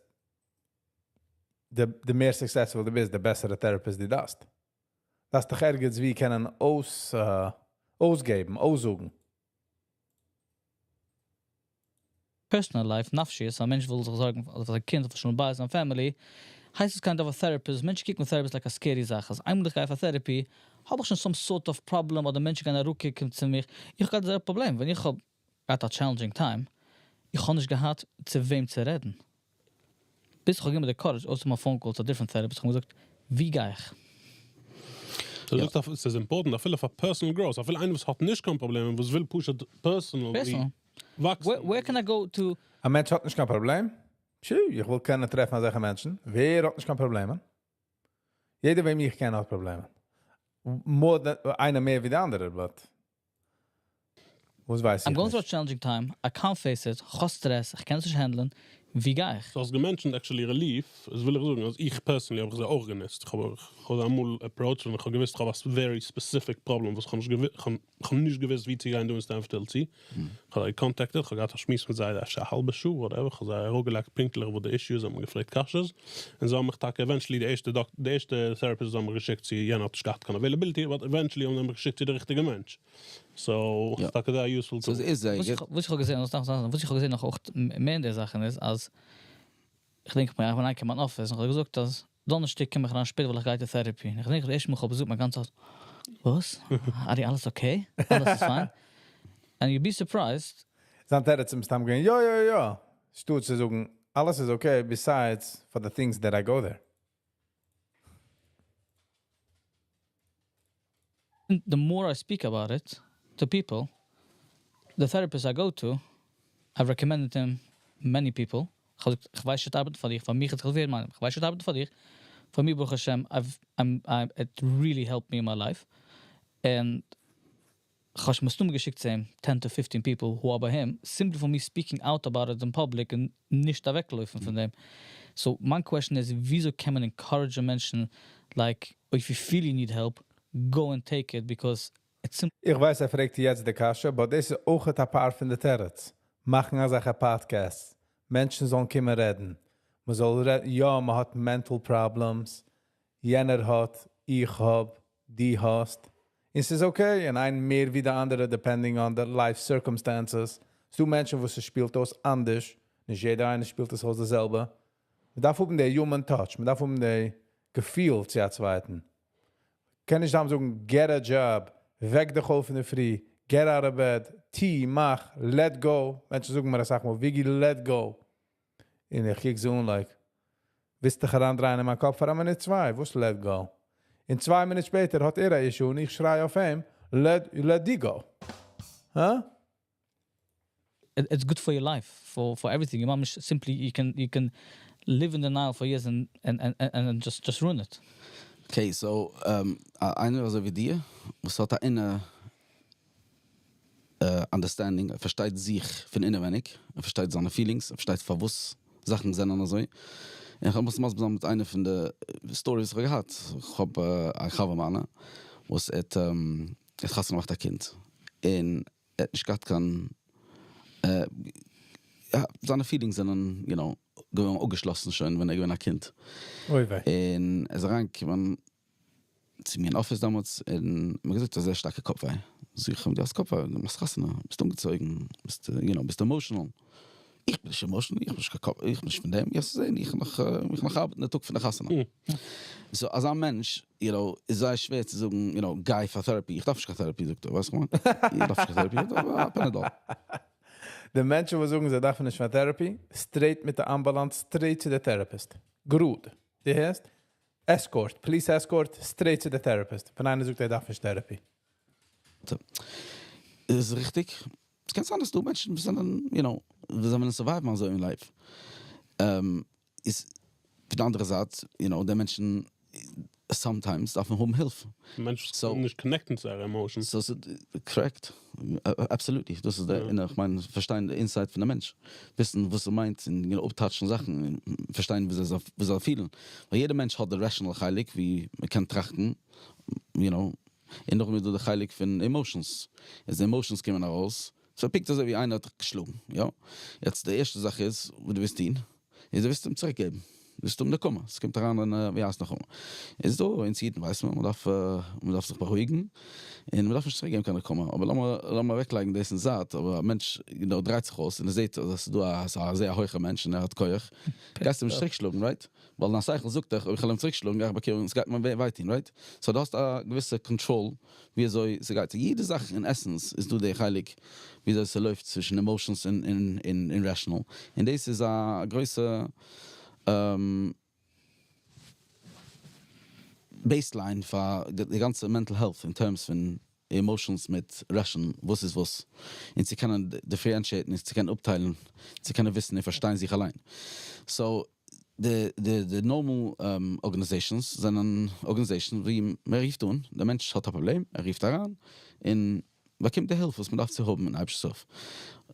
די מער successful דו ביסט, די בעסערע therapist דו דארפסט. דארפסט דאך ערגעץ ווי קענען אויסגעבן, אויסזאגן. Personal life, נפשי, א מענטש וויל זיך זארגן פאר זיין קינד, פאר שלום בית, זיין family, הייסט עס kind of a therapist. מענטשן קוקן therapist like a scary זאך. אז איינמאל איך גיי פאר therapy, האב איך שוין some sort of problem אדער מענטשן גייען אראפקוקן צו מיר. איך האב געהאט א פראבלעם, ווען איך האב געהאט a challenging time, איך האב נישט געהאט צו וועם צו רעדן. ביז איך האב גענומען די courage, אויסער מיין phone call צו a different therapist, איך האב געזאגט, ווי גיי איך? So, yeah. דאס איז important, אפילו פאר personal growth, אפילו איינער וואס האט נישט קיין פראבלעם, וואס וויל פשוט personal, Personal. וואקסן. Where can I go to א מענטש האט נישט קיין פראבלעם? שו, איך וויל קענען טרעפן אזעלכע מענטשן. ווער האט נישט קיין פראבלעמען? יעדער, וועם איך קען, האט פראבלעמען. More than, איינער מער ווי דער אנדערע, but וואס ווייס I'm איך going through a נישט. challenging time, I can't face it, איך האב stress, איך קען עס נישט handle ן, ווי גיי איך? דו האסט גע mention ט actually Relief, דאס וויל איך זאגן, אז איך personally האב איך זיי אויך גענוצט. איך האב אמאל approached און איך האב געוואוסט, איך האב א very specific problem, וואס איך האב נישט איך האב נישט געוואוסט, ווי צו גיין דא אין Stamford Hill צו. איך האב זיי contacted, איך האב געהאט א שמועס מיט זיי, אפשר א האלבע שעה, whatever, איך האב זיי אראפגעלייגט פונקטליך וואו די issues, האבן געפרעגט קשיות. און זיי האבן מיך טאקע eventually די ערשטע therapist האבן מיך געשיקט צו, יענער האט נישט געהאט קיין availability, but eventually האבן זיי מיך געשיקט צו דער ריכטיגע מענטש. So, Ja. טאקע זייער useful So, עס איז, וואס איך האב געזען, וואס איך האב געזען נאך אויך מער אין די זאכן איז, אז איך דענק מיר, איך בין אריינגעקומען אין office און איך האב געזאגט, אז דאנערשטאג קום איך אריין שפעט, ווייל איך גיי צו therapy. איך דענק, ערשט מאל איך האב באזוכט מיין גאנצע הויז, וואס? ארי, אלעס okay? אלעס איז fine? And you'd be surprised, זיין תירוץ איז מסתם געווען, יא, יא, יא. אנשטאט צו זאגן, אלעס איז okay, besides for the things that I go there. The more I speak about it to people, the therapist I go to, I've recommended him many people. איך האב געזאגט, איך ווייס נישט ארבעט פאר דיך, פאר מיך האט געהאלפן, מיין, איך ווייס נישט ארבעט פאר דיך. פאר מיר, ברוך השם, it really helped me in my life. And איך האב מסתמא געשיקט צו אים 10 to 15 people who are by him, simply for me speaking out about it in public און נישט אוועקלויפן פון דעם. So, my question is, וויאזוי קען מען encourage מענטשן, like, if you feel you need help, Go and take it because it's simple. איך ווייס, ער פרעגט יעצט די קשיא, אבער דאס איז אויך א part פון די תירוץ. מאכן אזעלכע podcasts. מענטשן זאלן קומען רעדן. מען זאל רעדן, יא, מען האט mental problems. יענער האט, איך האב, דו האסט. עס איז okay, און איין מער ווי די אנדערע, depending on the life circumstances. ס'דא מענטשן, וואס עס שפילט אויס אנדערש. נישט יעדער איינער שפילט עס אויס דאס זעלבע. מען דארף האבן די human touch, מען דארף האבן די געפיל צו א צווייטן. קען נישט דאן זאגן, get a job, וועק דיך אויף אין דער פרי, get out of bed, טו, מאך, let go. מענטשן זאגן מיר, איך זאג מאל, Viggy, let go. און איך קוק אזוי אן, like, ווילסט דיך אריינדרייען אין מיין קאפ פאר א מינוט צוויי, וואס let go? און 2 מינוט שפעטער האט ער א issue און איך שריי אויף אים, let it go. Huh? It's good for your life, for everything. Your mom is simply you can live in denial for years and just ruin it. Okay, so איינער אזוי ווי דיר, וואס האט א inner understanding, ער פארשטייט זיך פון אינעווייניג, ער פארשטייט זיינע feelings, ער פארשטייט פארוואס זאכן זענען אזוי. און איך מוז מסביר זיין מיט איינע פון די stories וואס איך האב געהאט. איך האב א חבר מיינע, וואס האט ער האט חתונה געמאכט א קינד. און ער האט נישט געהאט קיין יא, זיינע feelings זענען געווארן אפגעשלאסן שוין ווען ער געווען א קינד. אוי וויי. און ער איז אריינגעקומען צו מיר אין office דעמאלטס און מיר געזאגט, אז זייער שטארקע קאפוויי. זאג איך אים, דו האסט קאפוויי, דו מאכסט חתונה, ביסט אנגעצויגן, ביסט emotional. איך בין נישט emotional, איך בין נישט קיין קאפ, איך בין נישט פון דעם, איך זע, איך נאך ארבעטן דער טאג פון דער חתונה. So, אז א מענטש איז זייער שווער צו זאגן, גיי פאר therapy. איך דארף נישט קיין therapy, זאגט ער, ווייסט וואס איך מיין? איך דארף נישט קיין therapy, איך דארף א Panadol. די מענטשן, וואס זאגן, זיי דארפן נישט פאר therapy, straight מיט דער ambulance, straight to the therapist. גראד. דו הערסט? Escort, police escort, straight to the therapist. ווען איינער זאגט, ער דארף נישט therapy. איז ריכטיג. עס קען זיין, אז דא מענטשן, וואס זענען, וואס זענען survive אזוי אין life. איז פון די אנדערע זייט, די מענטשן sometimes דארפן האבן הילף. מענטשן so, נישט connecten צו זייערע emotions. So, correct. Absolutely. דאס איז דער, איך מיין, פארשטיין די inside פון דער מענטש. וויסן, וואס ער מיינט, און אפ touch ן זאכן, און פארשטיין, וואס ער feel ן. ווייל יעדער מענטש האט די rational חלק, ווי מען קען טראכטן, און נאך מער דא דער חלק פון emotions. אז די emotions קומען ארויס. So פונקט אזוי ווי איינער האט דיך געשלאגן, יא? יעצט די ערשטע זאך איז, וואס דו ווילסט טון, איז דו ווילסט אים צוריקגעבן. דו ווילסט האבן נקמה. עס קומט אריין אין, ווי הייסט נקמה? איז דא, אין אידן ווייסט מען, מען דארף זיך בארואיגן און מען דארף נישט צוריקגעבן קיין נקמה. אבער לאמיר אוועקלייגן דאס אין זייט, אבער א מענטש דרייט זיך אויס און ער זעט, אז עס איז דא א זייער הויכער מענטש און ער האט כח. גייסט אים נישט צוריקשלאגן, right? ווייל דיין שכל זאגט דיך, אויב איך וועל אים צוריקשלאגן, גיי איך באקומען, עס גייט מיר וויי טון, right? So דו האסט א געוויסע control, ווי אזוי עס גייט. יעדע זאך in essence איז דא דער חלק, ווי אזוי עס לויפט צווישן emotions און rational. און דאס איז א גרויסע baseline פאר די גאנצע mental health in terms פון emotions מיט rational, וואס איז וואס. און צו קענען differentiate ן, צו קענען אפטיילן, צו קענען וויסן און פארשטיין זיך אליין. So, the normal organizations זענען organizations, ווי מען רופט אן, דער מענטש האט א פראבלעם, ער רופט אריין, און באקומט די הילף, וואס מען דארף צו האבן אין אייבערשטנ'ס הילף.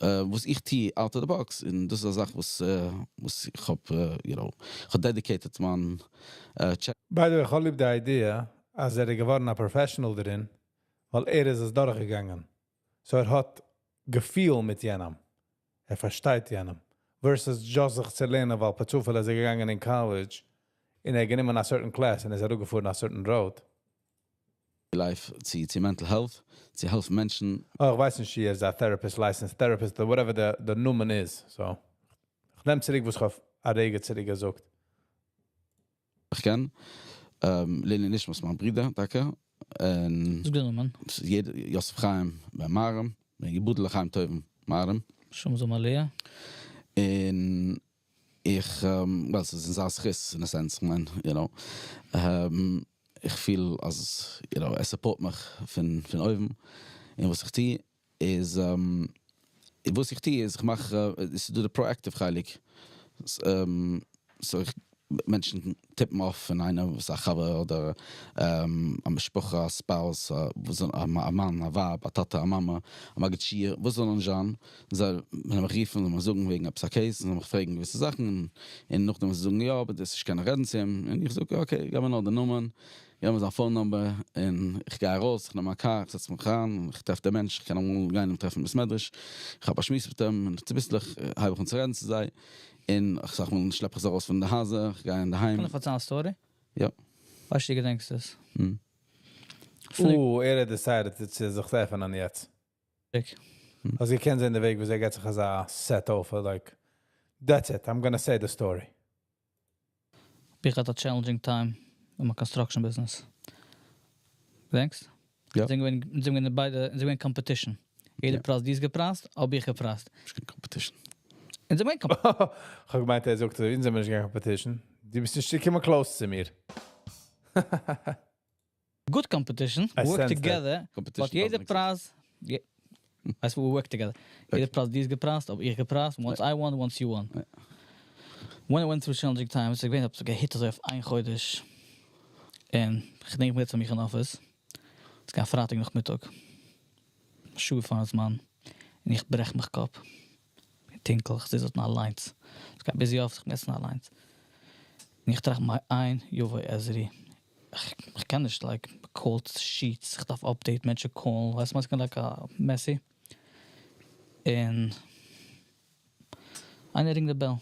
וואס איך טו out of the box, און דאס איז א זאך, וואס איך האב, איך האב dedicated מיין check. By the way, איך האב ליב די idea, אז ער איז געווארן א professional דערין, ווייל ער איז עס דורכגעגאנגען. So ער האט געפיל מיט יענעם. ער פארשטייט יענעם. Versus just זיך צו לערנען, ווייל פער צופאל איז ער געגאנגען אין college, און ער האט גענומען א certain class און איז אראפגעפארן א certain road. Life צו mental health, צו העלפן מענטשן. Oh, איך ווייס נישט, ער איז א therapist, licensed therapist, or whatever the נאמען איז. So, איך נעם צוריק, וואס איך האב א רגע צוריק געזאגט. איך קען. לעילוי נשמת מיין ברודער, טאקע. און זאג די נאמען. יעדער, יוסף חיים בן מרים, יבדל לחיים טובים מרים. שום זאל מלא. און איך, well, עס איז אין זיין זכות, in a sense, איך מיין, איך פיל אז, ער support מיך פון אויבן. און וואס איך טו איז, וואס איך טו איז, איך מאך, עס איז דא די proactive חלק. So איך, מענטשן tip ן אויף פון איינער, וואס א חבר אדער א משפחה, א spouse, וואס א מאן, א ווייב, א טאטע, א מאמע, א מגיד שיעור, וואס זאל נישט זיין. זיי וועלן מיך רופן, זאלן מיר זאגן וועגן עפעס א case, זאלן מיך פרעגן געוויסע זאכן, און נאכדעם וועלן זיי זאגן, יא, אבער דאס איך קען רעדן צו אים. און איך זאג, okay, גיב מיר נאר די נאמען. געב מיר זיין phone number, און איך גיי ארויס, איך נעם א car, איך זעץ מיך אריין, איך טרעף דעם מענטש, איך קען אמאל גיין אים טרעפן אין בית מדרש, איך האב א שמועס מיט אים, און צוביסלעך הייב איך אן צו רעדן צו זיי, און אסאך מאל שלעפ איך זיי ארויס פון די הייזער, איך גיי אינדערהיים. קען איך פארציילן א story? יא. ווייסט דו געדענקסט עס? ער האט decided צו זיך עפענען יעצט. אז איר קענט זען די וועג ווי ער געט זיך אזא set off, like, that's it, I'm gonna say the story. איך האט a challenging time in my construction business. געדענקסט? יא. זענען ביידע זענען competition. יעדער פרייז דו האסט געפרייזט, האב איך געפרייזט. נישט קיין competition. און זענען איך האב געמיינט, ער זאגט, אונז זענען נישט קיין competition. דו ביסט נישט געקומען close צו מיר. Good competition, I work sense that. together, Competition but יעדער doesn't exist. פרייז, ווייסט, we work together. יעדער פרייז דו האסט געפרייזט, האב איך געפרייזט, once I won, once you won. When I went through challenging times, איך בין האב גע hit אזוי אויף איין חודש. און איך געדענק מיר צו מיך אין office. עס געווען פרייטאג נאכמיטאג. שעה פאר זמן. און איך ברעך מיך קאפ. טונקל, איך זיץ דארט אליינס. עס געווען busy office, איך בין יעצט אליינס. און איך טראכט מאין יבוא עזרי. איך קען נישט, like, quote sheets, איך דארף update, מענטשן call, ווייסט וואס, like a messy. און איינער ring the bell.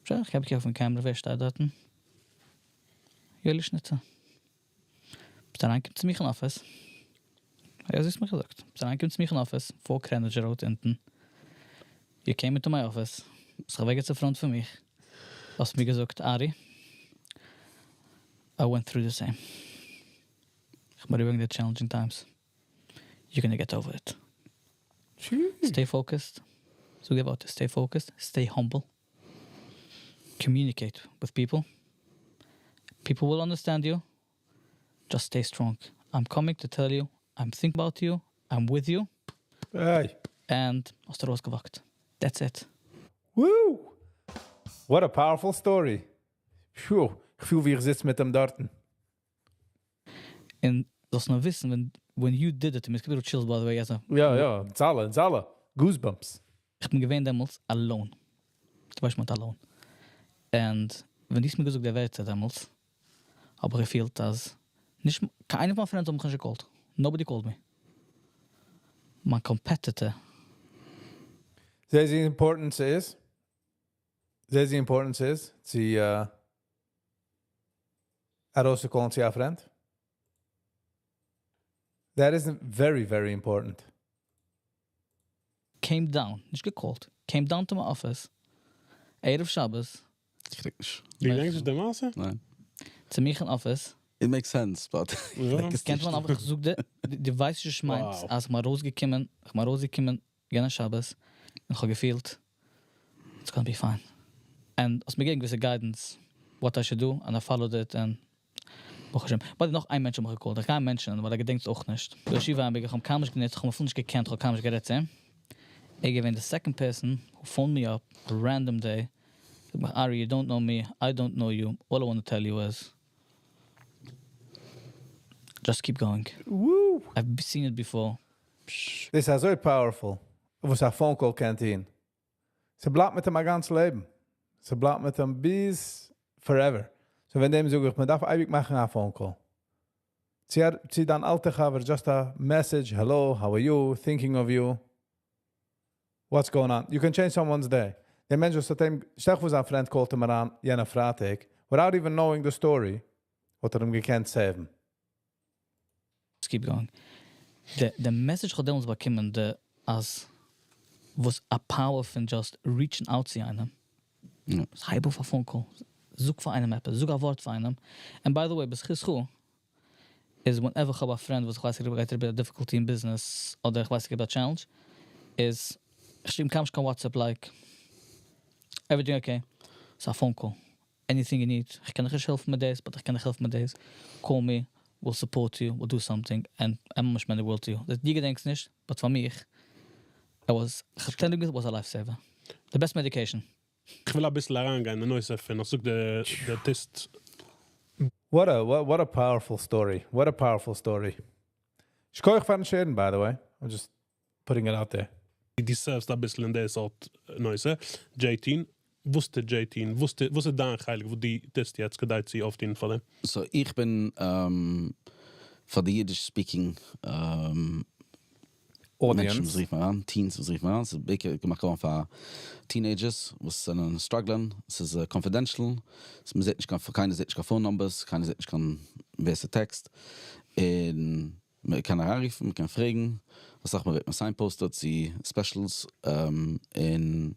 שוין, איך האב איך אויפן camera, ווער שטייט דארט? יואלי שניצער. ביסט אריינגעקומען צו מיך אין office. יא, זי האט מיר געזאגט. ביסט אריינגעקומען צו מיך אין office, four Greenwich Road אונטן. You came into my office. ביסט אוועקגעזעצט in front פון מיך. האסט מיר געזאגט, "Ari, I went through the same. איך בין during the challenging times. You're gonna get over it. Stay focused. So give out. Stay focused. Stay humble. Communicate with people. People will understand you. Just stay strong. I'm coming to tell you, I'm thinking about you. I'm with you." Hey. And האסט ארויסגע walked. That's it. Woo! What a powerful story. Phew, איך פיל ווי איך זיץ מיט אים דארטן. און דאס נאר וויסן, when you did it, מיר קומט chills, by the way, אלזא, יא, זאלע, זאלע. Goosebumps. איך בין געווען דעמאלטס alone. דו ווייסט מיט alone. And ווען דו האסט מיר געזאגט די ווערטער דעמאלטס, האב איך געפילט אז נישט קיינער פון מיינע friends האבן מיך נישט גע called. Nobody called me. מיין competitor. זעסט די importance איז? זעסט די importance איז, צו ארויסצו call ן צו א friend? That is very, very important. Came down, נישט גע called, came down to my office, ערב שבת, איך געדענק נישט. דו געדענקסט די מעשה? ניין. צו מיך אין office. It makes sense, but יא. קענסט מען אבער געזאגט, דו ווייסט וואס איך מיין, אז איך בין ארויסגעקומען, איך בין ארויסגעקומען, יענע שבת, און איך האב געפילט, it's gonna be fine. And האסט מיר געגעבן געוויסע guidance, what I should do, and I followed it, and ברוך השם. But נאך איין מענטש האט מיך גע called, איך גיי mention, ווייל ער געדענקט עס אויך נישט. יוסי וויינבערגער, איך האב קיינמאל נישט גענוצט, איך האב אים אפילו נישט געקענט, איך האב קיינמאל נישט גערעדט צו אים. ער געווען the second person who phoned me up a random day. זאגט מיר, "Ari, you don't know me, I don't know you. All I want to tell you is, just keep going." Woo! I've seen it before. דאס איז אזוי powerful. וואס א phone call קען טון. ס'בלייבט מיט אים א גאנץ לעבן. ס'בלייבט מיט אים ביז forever. So וועגן דעם זאג איך, מען דארף אייביג מאכן א phone call. צו דיין אלטע חבר, just a message, "Hello, how are you, thinking of you. What's going on?" You can change someone's day. דער מענטש, וואס האט אים, שטעל פאר זיין friend called אים אריין, יענע פרייטאג, without even knowing the story, האט ער אים געקענט save ן. Just keep going. The message האט דעמאלטס באקומען, די, אז וואס a power פון just reaching out צו איינעם. הייב אויף א phone call. זאג פאר איינעם עפעס, זאג א ווארט פאר איינעם. And by the way, בזכות is whenever איך האב א friend וואס איך ווייס איך גייט אריבער a difficulty in business אדער איך ווייס איך האב א challenge, איז איך שרייב אים קיין WhatsApp like, "Everything okay?" It's a phone call. "Anything you need. איך קען דיך נישט העלפן מיט דאס, but איך קען דיך העלפן מיט דאס. Call me, we'll support you, we'll do something," and I'm much mean the world to you. דאס דו געדענקסט נישט, but פאר מיך, I was, איך tell you, it was a lifesaver. The best medication. איך וויל א ביסל אריינגיין, אין נושא פון, אז דו טוסט What a powerful story. What a powerful story. שכוח פארן share ן, by the way. I'm just putting it out there. דו serve סט א ביסל אין די סארט נושא. J10. וואס טוט J-Teen? וואס וואס איז דיין חלק וואס דו טוסט יעצט כדי צו אויפטון פאר דעם? So איך בין פאר די Yiddish speaking מענטשן וואס Audience. רופן אן, teens וואס רופן אן, ס'איז בעיקר געמאכט געווארן פאר teenagers וואס זענען struggling, ס'איז confidential, מען זעט נישט קיין, קיינער זעט נישט קיין phone numbers, קיינער זעט נישט קיין ווער ס'טעקסט, און מען קען אריינרופן, מען קען פרעגן, אסאך מאל ווערט מען signposted צו specials און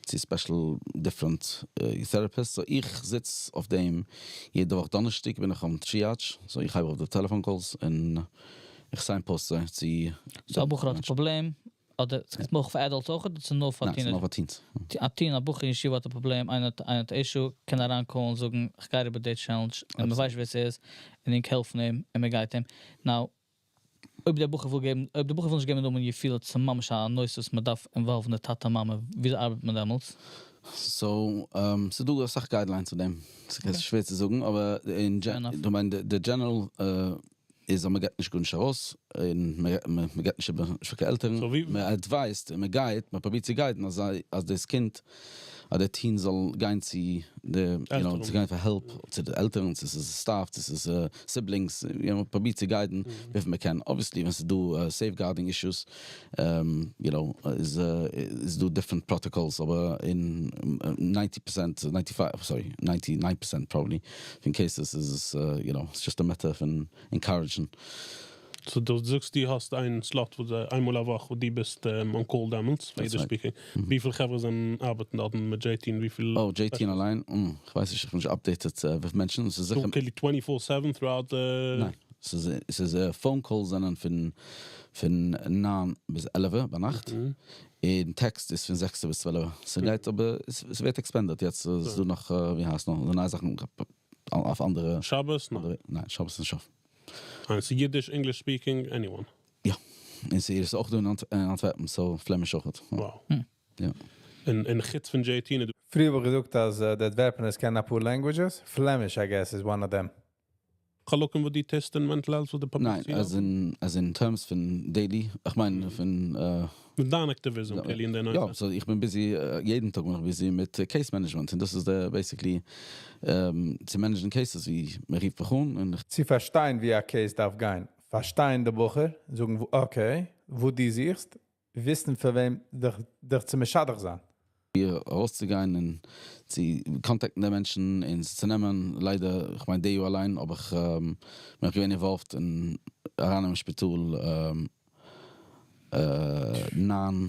צו special different therapists, so איך זיץ אויף דעם יעדע וואך דאנערשטאג בין איך on triage, so איך הייב אויף די telephone calls און איך signpost זיי צו So א בחור האט א פראבלעם, אדער ס'איז אויך פאר adults אויך, אדער ס'איז נאר פאר ניין, ס'איז נאר teenagers? פאר teens. א teen, א בחור אין ישיבה האט א פראבלעם, איינער האט איינער האט א issue, קען אריינקאלן און זאגן, איך גיי אריבער די challenge, און מען ווייסט ווער ס'איז, און איך העלף אים, און מען גייט אים. Now, אויב דער בחור וויל געבן, אויב דער בחור וויל נישט געבן נאמען, you feel it's ממש א נושא וואס מען דארף involve ן די טאטע מאמע, וויאזוי ארבעט מען דעמאלטס? So, ס'איז דא אסאך guidelines צו דעם. ס'איז שווער צו זאגן, אבער אין Fair enough. דו מיינסט, די general איז, אז מען געבט נישט גארנישט ארויס, און מען געבט נישט איבער נישט פאר קיין עלטערן, So ווי מען advised, מען guide, מען פרובירט צו guide ן, אז דאס קינד, אז דער teen זאל גיין צו די, עלטערן. צו גיין פאר help, צו די עלטערן, צו ס'איז staff, צו ס'איז siblings, מען פרובירט צו guide ן, וויפיל מען קען. Obviously, ווען ס'איז דא safeguarding issues, איז דא different protocols, אבער אין 90%, 95, sorry, 99% probably, in cases איז עס, it's just a matter of encouraging. So דו זאגסט, דו האסט איין slot, וואו די, איינמאל א וואך, וואו דו ביסט on call דעמאלטס, פאר That's Yiddish right. speaking. וויפיל חברה זענען ארבעטן דארט מיט J-Teen? וויפיל Oh, J-Teen אליין? איך ווייס נישט, איך בין נישט updated וויפיל מענטשן. עס איז זיכער So, 24/7 throughout the ניין, עס איז phone calls זענען פון 9 ביז 11 ביינאכט. און טעקסט איז פון 6 ביז 12. ס'גייט אבער, עס ווערט expanded. יעצט איז דא נאך, ווי הייסט נאך, נייע זאכן אויף אנדערע שבת? ניין. אנדערע, ניין, שבת איז נישט אויף. און ס'איז Yiddish, English speaking, anyone? יא. און ס'איז אויך דא אין אנטווערפן, so Flemish אויך. Wow. יא. און חוץ פון J-Teen, פריער האב איך געזאגט, אז די אנטווערפענערס קענען א פאר languages. Flemish, I guess, is one of them. חלקים וואס דו טוסט אין mental health וואס די public ניין, זעט? as in terms פון daily, איך מיין פון מיט דיין activism, יא, Kelly, אין דיין יא, so איך בין busy, יעדן טאג בין איך busy מיט case management. און דאס איז דער basically צו manage ן cases, ווי מען רופט מיך אן און איך צו פארשטיין, ווי א case דארף גיין. פארשטיין די בחור, זאגן, okay, וואו דו זוכסט, וויסן פאר וועם דיך צו משדך זיין. ארויסצוגיין און צו contact ן די מענטשן און צו נעמען, ליידער, איך מיין, די יאר אליין, האב איך בין איך געווען involved אין אריין אין שפיטאל ניין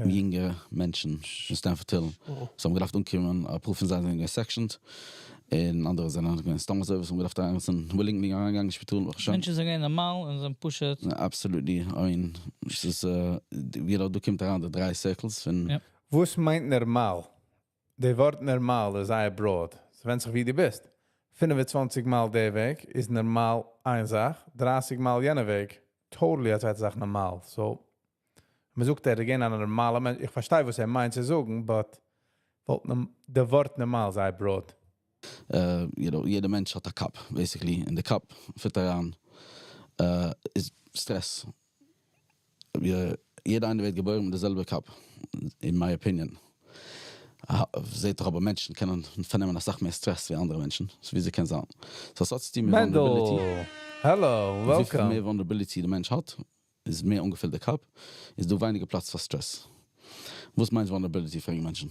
יונגע מענטשן אין Stamford Hill. So האבן געדארפט אנקומען, א פאר פון זיי זענען געווען sectioned, און אנדערע זענען געווען סתם אזוי, וואס האבן געדארפט אריין, זענען willingly אריינגעגאנגען אין שפיטאל, ברוך השם. מענטשן זענען נארמאל און זענען פשוט. Absolutely. I mean, עס איז, דא קומט אריין די דריי circles פון וואס מיינט נארמאל? די ווארט נארמאל איז זייער broad. ס'ווענדט זיך ווי דו ביסט. 25 מייל די וועג איז נארמאל איין זאך, 30 מייל יענע וועג, totally א צווייטע זאך נארמאל. So, מען זאגט ער געווען א נארמאלער מענטש. איך פארשטיי וואס ער מיינט צו זאגן, but די ווארט נארמאל איז זייער broad. יעדער מענטש האט א cup, basically. און די cup פירט אריין איז stress. יעדער איינער ווערט געבוירן מיט די זעלבע cup, in my opinion. זעט דאך אבער מענטשן קענען פארנעמען א סאך מער stress ווי אנדערע מענטשן. So ווי אזוי קען זיין. So עס האט צו טון מיט Mendel. Vulnerability. Hello, וויפיל welcome. מער vulnerability דער מענטש האט, איז מער אנגעפילט דער cup, איז דא ווייניגער פלאץ פאר stress. וואס מיינט vulnerability פרעגן מענטשן?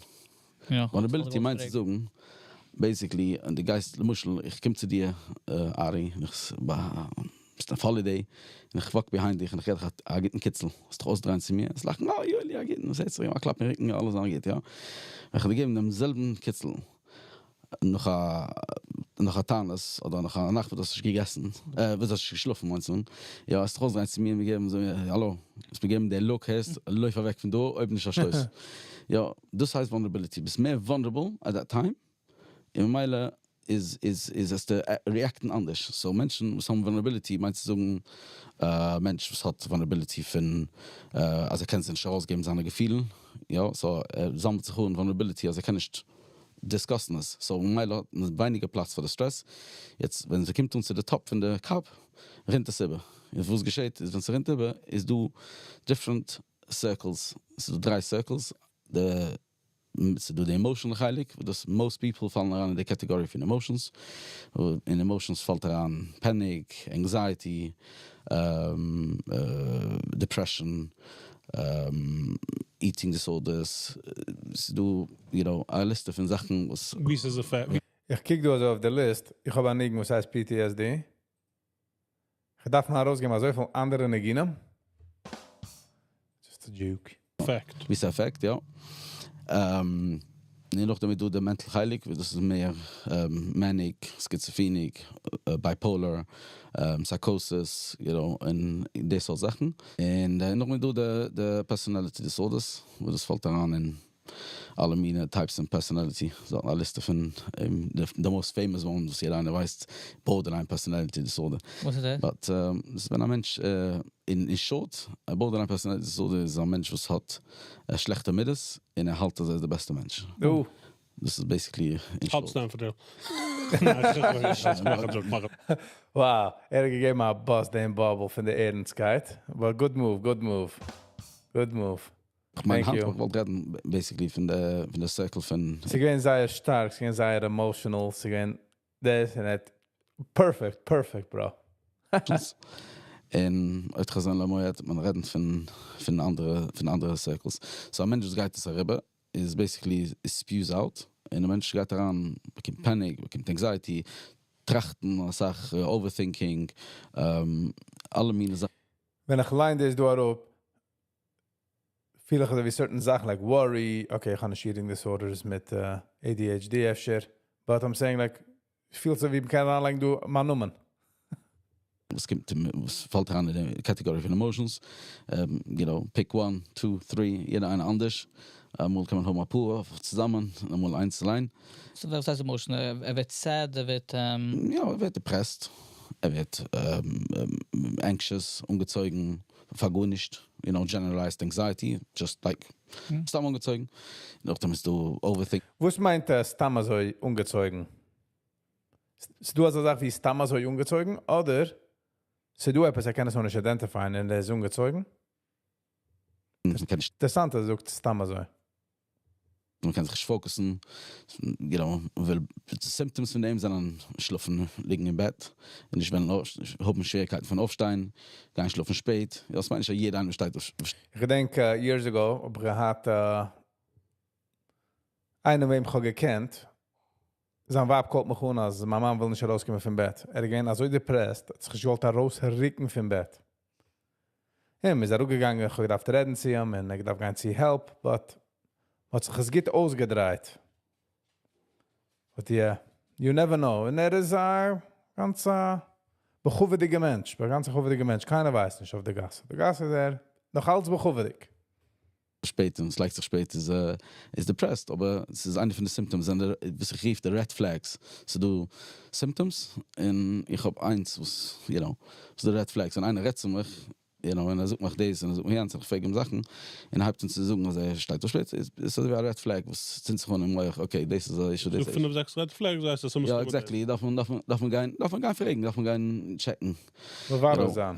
יא. Vulnerability מיינט צו זאגן, basically, און דו גייסט, למשל, איך קום צו דיר, Ari, און איך ביסט אויף holiday, און איך walk behind דיך, און איך געב דיך א גוטן קיצל. וועסט דיך אויסדרייען צו מיר, וועסט לאכן, oh, יואלי, א גוטן, וואס הייסט, איך קלאפ אין רוקן, אלעס גוט, יא. איך וועל דיר געבן דעם זעלבן קיצל, נאך א תענית, אדער נאך א נאכט, וואס דו האסט נישט געגעסן, וואס דו האסט נישט געשלאפן, מיינסט דו? יא, וועסט דיך אויסדרייען צו מיר, מיר געבן אזוי, האלא, וועסט מיר געבן דער look הייסט, לויף אוועק פון דא, אויב נישט א שטויס. יא, דאס הייסט vulnerability. ביסט מער vulnerable at that time, און ממילא איז עס די react ן אנדערש. So מענטשן וואס האבן vulnerability, מיינט צו זאגן, מענטש וואס האט vulnerability פון, אז ער קען זיך נישט ארויסגעבן זיינע געפילן, יא, so ער זאמלט זיך אן vulnerability, אז ער קען נישט discuss ן עס. So ממילא האט מען ווייניגער פלאץ פאר די stress. יעצט, ווען עס קומט אן צו די top פון די cup, רינט עס איבער. און וואס געשעט איז, ווען עס רינט איבער, איז דא different circles. עס איז דא דריי circles. די ס'איז דא די emotional חלק, וואס דאס most people פאלן אריין אין די category פון emotions. אין emotions פאלט אריין panic, anxiety, depression, eating disorders, ס'איז דא you know א ליסטע פון זאכן וואס. ווי ס'איז א איך קוק דא אזוי אויף די list, איך האב א ניגון וואס הייסט PTSD. איך דארף נאר ארויסגעבן אזויפיל אנדערע ניגונים. Just a joke. Fact. ווי ס'איז א fact, יא. און נאכדעם איז דא די mental חלק, וואס דאס איז מער manic, schizophrenic, bipolar, psychosis, you know, און די סארט זאכן. און נאכדעם איז דא די personality disorders, וואס דאס פאלט אריין אין אלע מיני types פון personality. ס'איז א ליסטע פון די most famous one וואס יעדער איינער ווייסט, borderline personality disorder. וואס איז דאס? But דאס איז ווען א מענטש, אין short, א borderline personality disorder איז א מענטש וואס האט שלעכטע מידות און ער האלט אז ער איז די בעסטע מענטש. דאס איז basically אין האלב short. סטעמפארד היל. מאך א joke, מאך א. Wow, ער האט געגעבן א bust דעם bubble פון די ערנסטקייט. But good move, good move. Good move. איך מיין Thank האנט, you. איך וואלט רעדן basically פון די פון די circle פון. ס'איז געווען זייער שטארק, ס'איז געווען זייער emotional, ס'איז געווען דאס און that. Perfect, perfect, bro. און עוד חזון למועד, מען רעדן פון פון אנדערע פון אנדערע circles. So א מענטש וואס גייט עס אריבער איז basically spews out, און א מענטש גייט אריין, באקומט panic, באקומט anxiety, טראכטן אסאך, overthinking, אלע מיני זאכן. ווען איך ליין דאס דא אראפ, פיל איך אזוי ווי certain זאכן like worry, okay, איך האב נישט eating disorders מיט ADHD אפשר, but I'm saying like, פילט זיך ווי מ'קען אריינלייגן דא מיין נאמען. וואס קומט וואס פאלט אריין אין די category פון emotions, you know, pick one, two, three, יעדער איינער אנדערש, אמאל קען מען האבן אפאר צוזאמען, אמאל איינס אליין. So וואס הייסט emotion? ער ווערט sad, ער ווערט. יא, ער ווערט depressed, ער ווערט anxious, אנגעצויגן פאר גארנישט, you know, generalized anxiety, just like סתם אנגעצויגן, נאכדעם איז דא overthinking. וואס מיינט סתם אזוי אנגעצויגן? ס'דא אזא זאך ווי סתם אזוי אנגעצויגן, אדער ס'דא עפעס ער קען עס נאך נישט identify ען און ער איז אנגעצויגן? מ'קען נישט. אינטערעסאנט אז ער זאגט סתם אזוי. מען קען זיך נישט focus ן, you know, ווייל די symptoms פון דעם זענען שלאפן, ליגן אין בעט, און נישט וועלן האבן שוועריגקייטן פון אויפשטיין, גיין שלאפן שפעט, דאס מיינט נישט אז יעדער איינער שטייט אויף. איך געדענק years ago האב איך געהאט איינעם וועם איך האב געקענט, זיין ווייב call ט מיך אן אז מיין מאן וויל נישט ארויסקומען פון בעט, ער איז געווען אזוי depressed, האט זיך נישט געוואלט ארויסרוקן פון בעט. און מ'איז אראפגעגאנגען, איך האב געדארפט רעדן צו אים, און ער האט געדארפט גיין צו help, but האט זיך עס גוט אויסגעדרייט. But yeah, you never know. און ער איז א גאנץ א בכבוד'יגער מענטש, א גאנץ א בכבוד'יגער מענטש, קיינער ווייסט נישט אויף די גאס. אויף די גאס איז ער נאך אלץ בכבוד'יג. שפעט און עס לייגט זיך שפעט איז איז depressed, אבער עס איז איינע פון די symptoms זענען וואס איך רוף די red flags, ס'איז דא symptoms און איך האב איינס וואס you know וואס די red flags ווען איינער רעדט צו מיך you know און ער זאגט מיך דאס און ער זאגט מיך יענץ און איך פרעג אים זאכן און ער הייבט אן צו זאגן אז ער שטייט אויף שפעט איז עס אזויווי א red flag וואס צינדט זיך אן אין מח okay דאס איז א issue דאס איז א פינף זעקס red flags ווייסט אז יא exactly דארף מען דארף מען דארף מען גיין דארף מען גיין פרעגן דארף מען גיין check ן. מברר זיין.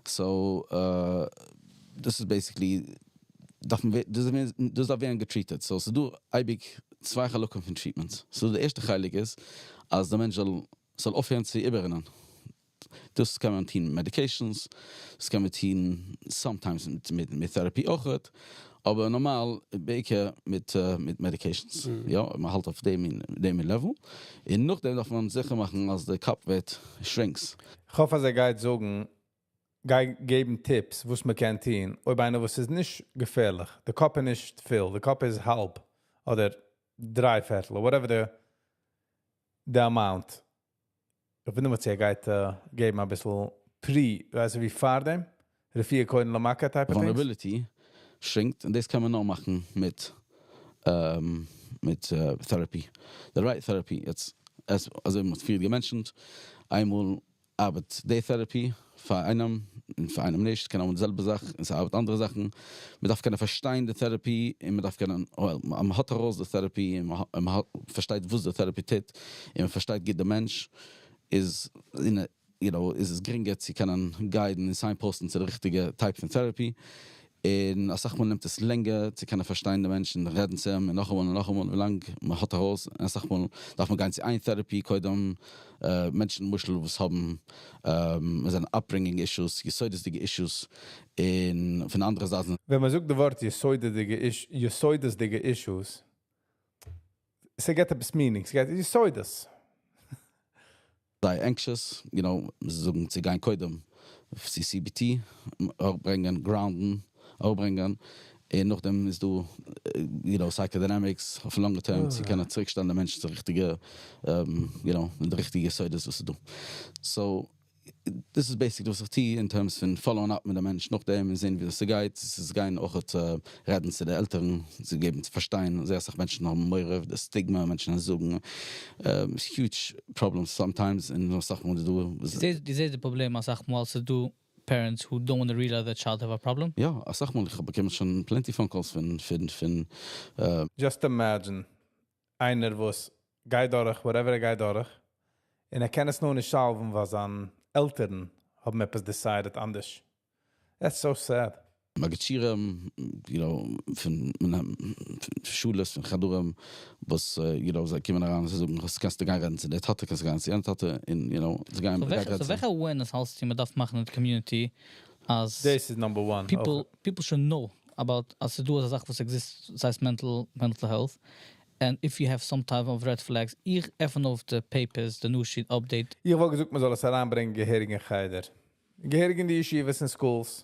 So דאס איז basically דארף מען דאס דארף ווערן גע treat עט. So ס'איז דא אייביג צוויי חלקים פון treatment. So די ערשטע חלק איז אז די מענטש זאל זאל אויפהערן צו איבעררינען. דאס קען מען טון מיט medications, דאס קען מען טון sometimes מיט מיט therapy אויכעט, אבער נארמאל בעיקר מיט מיט medications. יא, מען האלט אויף דעם מין דעם מין level. און נאכדעם דארף מען זיכער מאכן אז די קאפ ווערט shrinks. כ'האף אז ער גייט זאגן, גיי געבן tips וואס מען קען טון, אויב איינער וואס איז נישט געפערליך, די קאפ איז נישט פול, די קאפ איז האלב, אדער דריי פערטל, whatever די די amount. איך בין נאר צו ער גייט געבן אביסל pre, ווייסט ווי פארדעם, רפואה קודם למכה type of things. Vulnerability shrink ט, און דאס קען מען נאר מאכן מיט מיט therapy, די right therapy, יעצט אזוי ווי מ'האט פריער גע mention ט, איינמאל ארבעט די therapy פאר איינעם און פאר איינעם נישט, ס'קען האבן די זעלבע זאך און ס'ארבעט אנדערע זאכן, מ'דארף קענען פארשטיין די therapy און מ'דארף קענען, well, מ'האט ארויס די therapy און מ'פארשטייט וואס די therapy טוט און מ'פארשטייט גוט די מענטש, איז you know איז עס גרינגער צו קענען guide ן און signpost ן צו די ריכטיגע type פון therapy. און אסאך מאל נעמט עס לענגער צו קענען פארשטיין די מענטש און רעדן צו אים און נאכאמאל און נאכאמאל ווילאנג מען האט ארויס. און אסאך מאל דארף מען גיין צו איין therapy קודם. מענטשן למשל וואס האבן זענען upbringing issues, יסודות'דיגע issues, און פון די אנדערע זייט ווען מען זאגט די ווארט יסודות'דיגע issues, ס'געט עפעס meaning, ס'געט יסודות. זייער anxious, זאגן צו גיין קודם צו CBT, אראפברענגען, ground ן, אראפברענגען, און נאכדעם איז דא psychodynamics אויף longer term צו קענען צוריקשטעלן די מענטש צו ריכטיגע, די ריכטיגע יסודות וואס איז דא. So, דאס איז basically וואס איך טוה in terms פון following up מיט די מענטש נאכדעם און זען ווי דאס גייט. עס איז גיין אויך רעדן צו די עלטערן, צו געבן צו פארשטיין. זייער אסאך מענטשן האבן מורא, די stigma, מענטשן זאגן, huge problems sometimes, און אסאך מאל איז דא דו זעסט די פראבלעם אסאך מאל ס'איז דא parents who don't want to realize their child have a problem? יא, אסאך מאל. איך האב באקומען שוין plenty phone calls פון Just imagine איינער וואס גייט דורך, whatever ער גייט דורך, און ער קען עס נאר נישט solve ן, ווייל זיין עלטערן האבן עפעס decided אנדערש. That's so sad. מגידי שיעורים, פון שולעס, פון חדרים, וואס, זיי קומען אריין און זיי זאגן, וואס קענסטו גיין רעדן צו דער טאטע, קענסטו גיין צו יענער טאטע, און, זיי גייען רעדן. So וועלכע awareness האלטסטו מען דארף מאכן אין די community אז This is number one. People should know about אז ס'דא אזא זאך וואס exist, ס'הייסט mental health, and if you have some type of red flags, איך עפן אויף די papers, the news sheet update. איך וואלט געזאגט, מען זאל עס אריינברענגען געהעריג אין חדר. געהעריג אין די ישיבות און schools.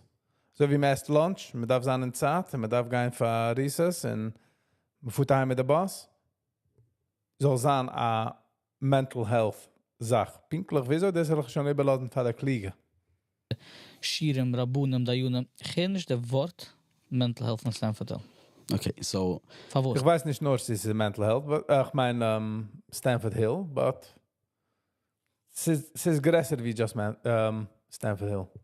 אזוי ווי מ'עסט lunch, מען דארף זיין אין צייט, און מען דארף גיין פאר recess, און מען פארט אהיים מיט די באס. זאל זיין א mental health זאך. פונקטליך וויאזוי, דאס זאל איך שוין איבערלאזן פאר די קלוגע. שיעורים, רבנים, דיינים, איך הער נישט די ווארט mental health אין Stanford Hill. Okay, so פארוואס? איך ווייס נישט נאר, ס'איז mental health, but, איך מיין Stanford Hill, but ס'איז גרעסער ווי just Stanford Hill.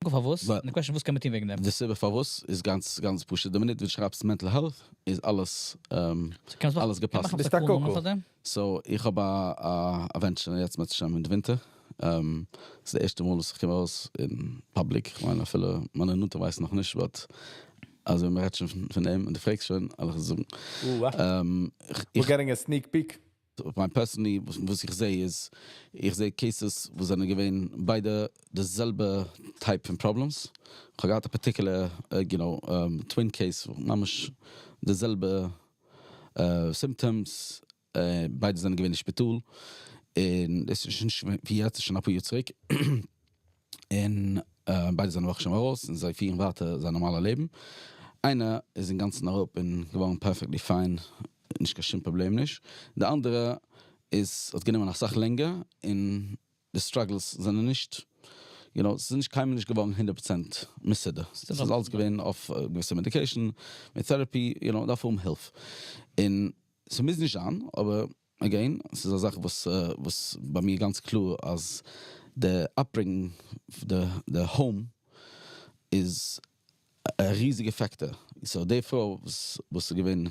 פארוואס? די question, וואס קען מען טון וועגן דעם? די סיבה פארוואס איז גאנץ גאנץ פשוט. די מינוט וואס דו שרייבסט mental health איז אלעס אלעס געפאסט. ביסט א קוקו. So, איך האב א venture יעצט מיט שוין אין ווינטער. ס'איז די ערשטע מאל וואס איך קום ארויס אין public. איך מיין, אפילו מיינע נאנטע ווייסן נאך נישט, but אז מען רעדט שוין פון דעם און דו פרעגסט שוין, וועל איך זאגן. We're getting a sneak peek. מיין personally, וואס איך זע איז, איך זע cases וואס זענען געווען ביידע די זעלבע type פון problems. איך האב געהאט א particular, twin case, ממש די זעלבע symptoms, ביידע זענען געווען אין שפיטאל. און דאס איז נישט ווי יעצט, איז שוין א פאר יאר צוריק. און ביידע זענען אויך שוין ארויס און זיי פירן ווייטער זיין נארמאלע לעבן. איינער איז אינגאנצן אראפ און געווארן perfectly fine, נישט קיין שום פראבלעם נישט. די אנדערע איז האט גענומען אסאך לענגער און די struggles זענען נישט, ס'איז נישט קיינמאל נישט געווארן 100% מסודר. ס'איז אלץ געווען אויף געוויסע medication, מיט therapy, דארף האבן הילף. און ס'מוז נישט זיין, אבער again, ס'איז א זאך וואס ביי מיר גאנץ קלאר אז די upbringing, די home איז א ריזיגע factor. So די פרוי וואס איז געווען,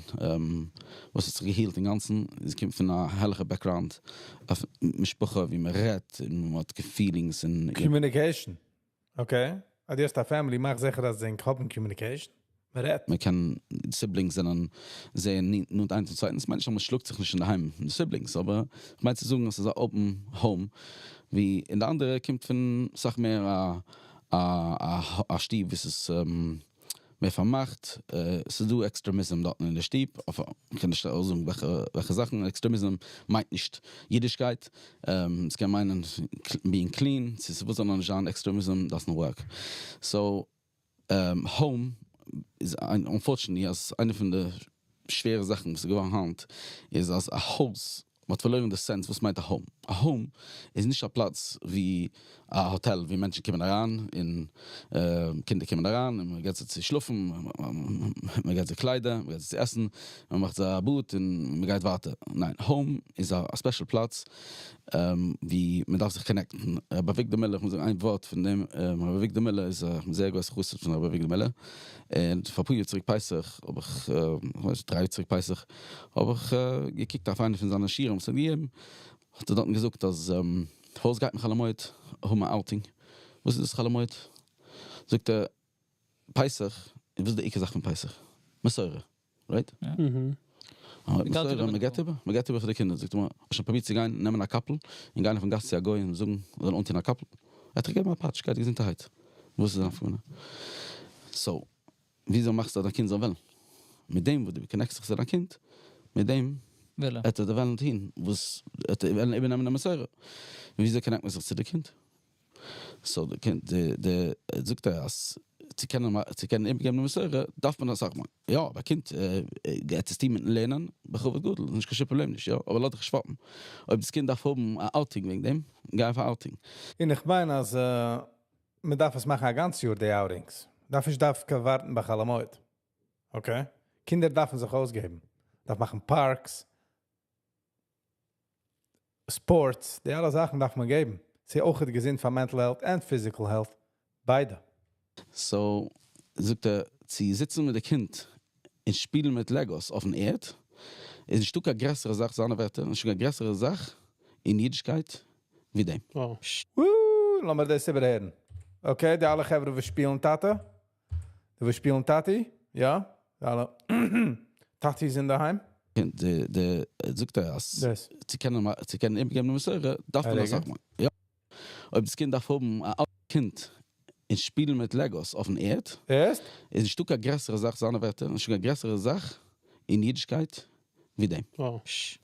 וואס האט זיך גע heal ט אינגאנצן, זי קומט פון א הערליכע background, א משפחה ווי מען רעדט און מען האט feelings און Communication. Okay. אז דו האסט א family, מאך זיכער אז זיי האבן communication. מען רעדט. מען קען, siblings זענען זייער נאנט איינס צום צווייטן. דאס מיינט נישט אז מען שלאגט זיך נישט אינדערהיים מיט די siblings, אבער איך מיין צו זאגן אז ס'איז א open home, ווי אין די אנדערע קומט פון אסאך מער א שטוב וואס איז מער פארמאכט. ס'איז דא extremism דארטן אין די שטוב, אויף איך קען נישט אויסזאגן וועלכע זאכן. Extremism מיינט נישט אידישקייט. עס קען מיינען being clean, ס'איז וואס זאל נאר נישט זיין, extremism doesn't work. So, home איז unfortunately אז איינע פון די שווערע זאכן וואס איז געווארן היינט איז אז א הויז, מ'האט פארלוירן די sense וואס מיינט א home. א home איז נישט א פלאץ ווי א האטעל ווי מענטשן קומען אריין און קינדער קומען אריין און מ'געט זיי צו שלאפן, מ'געט זיי קליידער, מ'געט זיי צו עסן, מ'מאכט זיי א באד און מ'גייט ווייטער. ניין, home איז א special פלאץ ווי מ'דארף זיך connect ן. רבי אביגדור מילער, איך מוז זאגן איין ווארט פון דעם, רבי אביגדור מילער איז א זייער גרויסער חסיד פון רבי אביגדור מילער. און פאר פאר יאר צוריק פסח האב איך, איך ווייס נישט, 3 יאר צוריק פסח, האב איך געקוקט אויף איינע פון זיינע שיעורים וואס ער האט געגעבן, האט ער דארטן געזאגט אז פארוואס גייט מען חול המועד האבן א outing? וואס איז דאס חול המועד? זאגט ער, פסח איז וואס איז די עיקר זאך פון פסח? מסורה, right? מסורה, מען געבט איבער, מען געבט איבער פאר די קינדער, זאגט ער מיר, האסט שוין פרובירט צו גיין נעמען א קאפל און גיין אויפן גאס צו א גוי און זאגן ער זאל אנטון א קאפל? ער האט דיך געגעבן א פאטש, גיי געזונטערהייט, וואס איז דיין נפקא מינה? So, וויאזוי מאכסטו אז דיין קינד זאל וועלן? מיט דעם וואס דו connect סט זיך צו דיין קינד, מיט דעם וועט ער וועלן טון וואס, וועט ער וועלן איבערנעמען די מסורה. וויאזוי connect מען זיך צו די קינד? So די קינד די די זאגט ער אז צו קענען צו קענען איבערגעבן די מסורה דארף מען אסאך מאל יא אבער א קינד גייט עס טון מיטן לערנען בכבוד גדול נישט קיין שום פראבלעם נישט יא אבער לאז דיך נישט פאפן אויב דאס קינד דארף האבן א outing וועגן דעם גיי אויף א outing. און איך מיין אז מען דארף עס מאכן א גאנץ יאר די outings, דארף נישט דווקא ווארטן ביי חול המועד, okay? קינדער דארפן זיך אויסגעבן, דארף מאכן parks, sports, די אלע זאכן דארף מען געבן. ס'איז אויך געזונט פאר mental health and physical health, ביידע. So זאגט ער, צו זיצן מיט די קינד און שפילן מיט Legos אויפן ערד, איז נישטא קיין גרעסערע זאך, זיינע ווערטער, נישטא קיין גרעסערע זאך אין אידישקייט ווי דעם. וואו! לאמיר דאס איבערהערן. Okay, די אלע חברה וואס שפילן טאטע, די וואס שפילן טאטי, יא, די אלע טאטיס אינדערהיים. די די זאגט ער אז צו קענען צו קענען איבערגעבן די מסורה דארף מען אסאך מאל יא אויב דאס קינד דארף האבן א קינד און שפילן מיט Legos אויפן ערד איז נישטא קיין גרעסערע זאך זיינע ווערטער נישטא קיין גרעסערע זאך אין אידישקייט ווי דעם.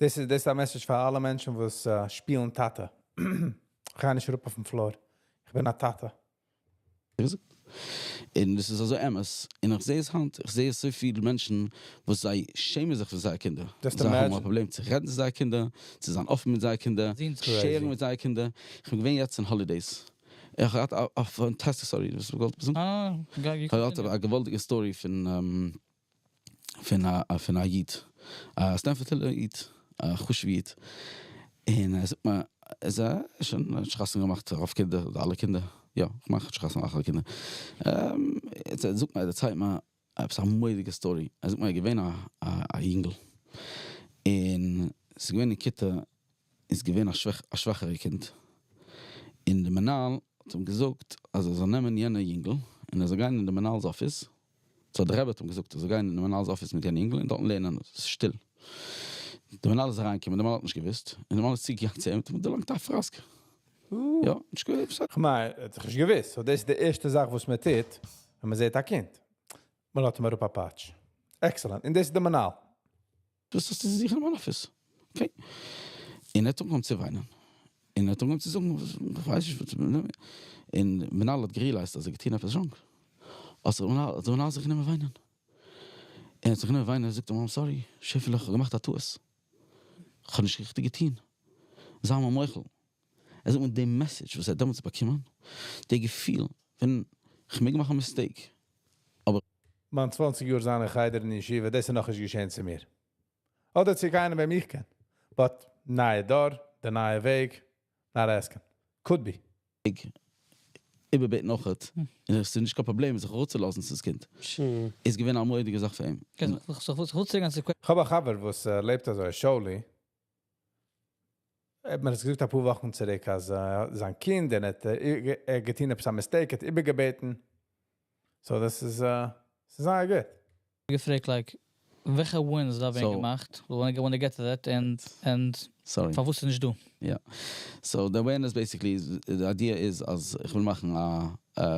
דאס איז דאס איז א message פאר אלע מענטשן וואס שפילן טאטע. כ'גיי נישט אראפ אויפן floor. איך בין א טאטע. און דאס איז אזוי אמת, און איך זע עס היינט, איך זע עס אזויפיל מענטשן וואס זיי שעמען זיך פון זייער קינדער, זיי האבן א פראבלעם צו רעדן צו זייער קינדער, צו זיין אפן מיט זייער קינדער, share ן מיט זייער קינדער, איך בין געווען יעצט אין holidays, איך האב געהאט א fantastic, sorry, וואס האסט געוואלט זאגן? איך האב געהאט א געוואלדיגע story פון פון א פון א איד, א סטעמפארד היל איד, א חשוב'ע איד, און ער זאגט מיר, ער איז א שוין האט שוין חתונה געמאכט רוב קינדער, אדער אלע קינדער, יא, כ'מיין האט שוין חתונה געמאכט אלע קינדער, ער זאגט מיר, ער דערציילט מיר עפעס א מורא'דיגע story, ער זאגט מיר ער איז געווען א א יונגל, און ס'איז געווען אין כיתה איז געווען א שוואכערע קינד, און די מנהל האט אים געזאגט אז ער זאל נעמען יענע יונגל און ער זאל גיין אין די מנהל'ס אפיס, so די רבי האט אים געזאגט ער זאל גיין אין די מנהל'ס אפיס מיט יענע יונגל און דארטן לערנען, עס איז שטיל. די מנהל איז אריינגעקומען, די מנהל האט נישט געוואוסט, און די מנהל איז צוגעגאנגען צו אים, האט אים דערלאנגט א פראסק. יא, נישט געוואוסט. כ'מיין, ער האט זיך נישט געוואוסט, so דאס איז די ערשטע זאך וואס מען טוט ווען מען זעט א קינד, מען לאזט אים אראפ א פאטש. Excellent, און דאס איז די מנהל. וואס האסטו צו זוכן אין מיין אפיס? Okay. און ער האט אנגעהויבן צו וויינען. און ער האט אנגעהויבן צו זאגן, איך ווייס נישט וואס, און מנהל האט גע realize ט אז ער האט געטון עפעס wrong. האט זיך מנהל, האט די מנהל זיך גענומען וויינען. און האט זיך גענומען וויינען, ער זאגט אים, I'm sorry, שעפעלע, איך האב געמאכט א טעות. איך האב נישט ריכטיג געטון. זיי מיר מוחל. ער זאגט מיר די message וואס ער האט דעמאלטס באקומען, די געפיל פון כ'מעג מאכן א mistake, אבער. מיין 20 יאר זיין אין חדר און ישיבה, דאס איז נאכנישט געשען צו מיר. אדער צו קיינעם וועם איך קען. But נייע דור, די נייע וועג, not asking. Could be. איבערבעטן אויכעט, און עס איז נישט קיין פראבלעם זיך אראפצולאזן צו דאס קינד, איז געווען א מורא'דיגע זאך פאר אים. כ'האב א חבר וואס לעבט אזוי, שאולי. ער האט מיר עס געזאגט אפאר וואכן צוריק אז זיין קינד און ער האט געטון עפעס א mistake, ער האט איבערגעבעטן. So דאס איז זייער גוט. געפרעגט like וועלכע wins דארף ווערן געמאכט, we wanna get to that and and פארוואס איז נישט דא. יא. So די awareness basically איז, די idea איז אז איך וויל מאכן א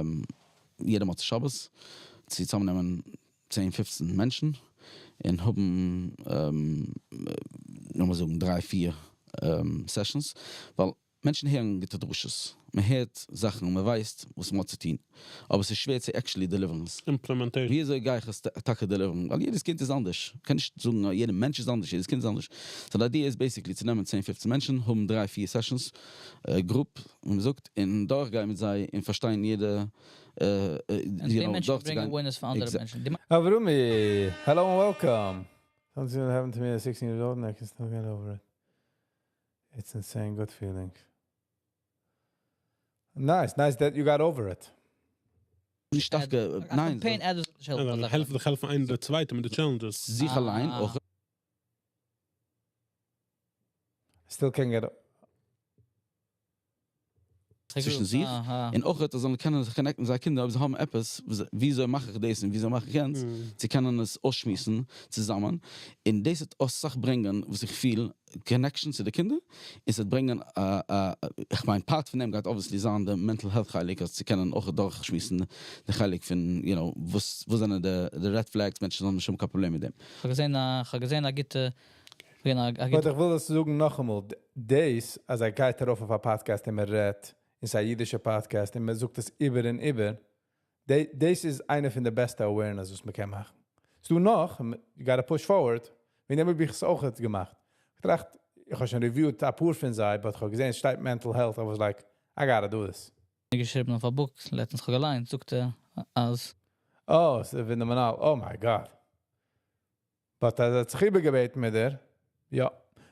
יעדע מוצאי שבת צו צוזאמנעמען צען פופצן מענטשן און האבן לאמיר זאגן דריי פיר sessions, ווייל מענטשן הערן גוטע דרשות, מען הערט זאכן און מען ווייסט וואס מען האט צו טון, אבער ס'איז שווער צו actually deliver ן עס. Implementation. ווי אזוי גיי איך עס טאקע deliver ן? ווייל יעדעס קינד איז אנדערש, מ'קען נישט זאגן אז יעדע מענטש איז אנדערש, יעדעס קינד איז אנדערש. So די idea איז basically צו נעמען צען פופצן מענטשן, האבן דריי פיר sessions, group ווי מען זאגט, און דורכגיין מיט זיי און פארשטיין יעדע און די מענטשן ברענגען awareness פאר אנדערע מענטשן. אברומי! Hello and welcome! Something that happened to me at 16 years old and I can still get over it. It's insane good feeling. Nice, nice that you got over it. נישט דווקא, ניין. קאמפיין עדות נישט העלפן אזא זאך. זיך העלפן איינער די צווייטע מיט די challenges. זיך אליין אויך. Still can't get. צווישן זיך, און אויך אז זיי זאלן קענען זיך connect ן מיט זייער קינדער אויב זיי האבן עפעס, וויאזוי מאך איך דאס און וויאזוי מאך איך יענץ, צו קענען עס אויסשמועסן צוזאמען, און דאס וועט אסאך ברענגען וואס איך פיל, connection צו די קינדער, און ס'וועט ברענגען א א, איך מיין part פון דעם גייט obviously זיין די mental health חלק, אז צו קענען אויך דורכשמועסן די חלק פון you know וואס וואס זענען די red flags מענטשן זאלן נישט האבן קיין פראבלעם מיט דעם. כ'האב געזען א כ'האב געזען א גוטע געווען א But גוטע איך וויל דאס זאגן נאכאמאל, דאס אז ער גייט ארויף אויף א podcast און מען רעדט, און ס'איז א אידישע podcast און מען זאגט עס איבער און איבער, דאס איז איינע פון די בעסטע awareness וואס מען קען מאכן. ס'דא נאך, you gotta push forward, וועגן דעם האב איך עס אויך געמאכט. איך טראכט, איך האב שוין reviewed א פאר פון זיי, but איך האב געזען, עס שטייט mental health, I was like, I gotta do this. געשריבן אויף א book, לעצטנס כ'האב געליינט, זאגט ער אז Oh, ס'איז phenomenal, oh my God. But ער האט זיך איבערגעבעטן מיט דיר. יא.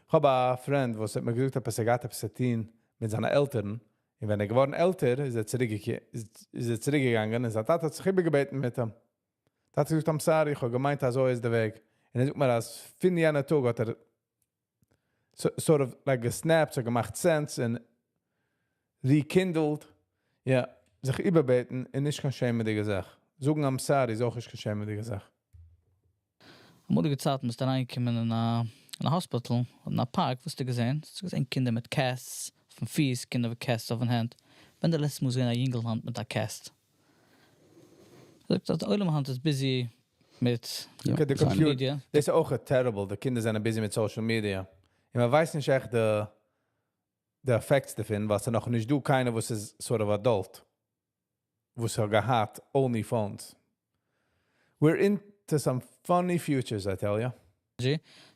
איך האב א friend, וואס האט מיר געזאגט, עפעס ער געהאט עפעס צו טון מיט זיינע עלטערן. און ווען ער געווארן עלטער, איז ער צוריקגעגאנגען און זיין טאטע האט זיך איבערגעבעטן מיט אים. טאטע האט געזאגט, I'm sorry, איך האב געמיינט, אזוי איז דער וועג. און ער זאגט מיר, אז פון יענער טאג האט ער sort of like גע snap ט, ס'האט געמאכט sense און rekindled. יא, זיך איבערבעטן איז נישט קיין שעמעדיגע זאך. זאגן I'm sorry איז אויך נישט קיין שעמעדיגע זאך. אמאליגע צייטן ביסטו אריינגעקומען אין א hospital, אין א park, וואס האסטו געזען? האסטו געזען קינדער מיט casts אויפן פיס, קינדער מיט casts אויפן הענט. ווען די לעצטע מאל איז געווען א יונגל היינט מיט א cast? זאגט אז די עולם היינט איז busy מיט Okay, די social computer. media. דאס איז אויך terrible, די קינדער זענען busy מיט social media. און מען ווייסט נישט עכט די effects דערפון, ווייל ס'איז נאך נישט דא קיינער וואס איז sort of adult, וואס האט געהאט only phones. We're into some funny futures, I tell you.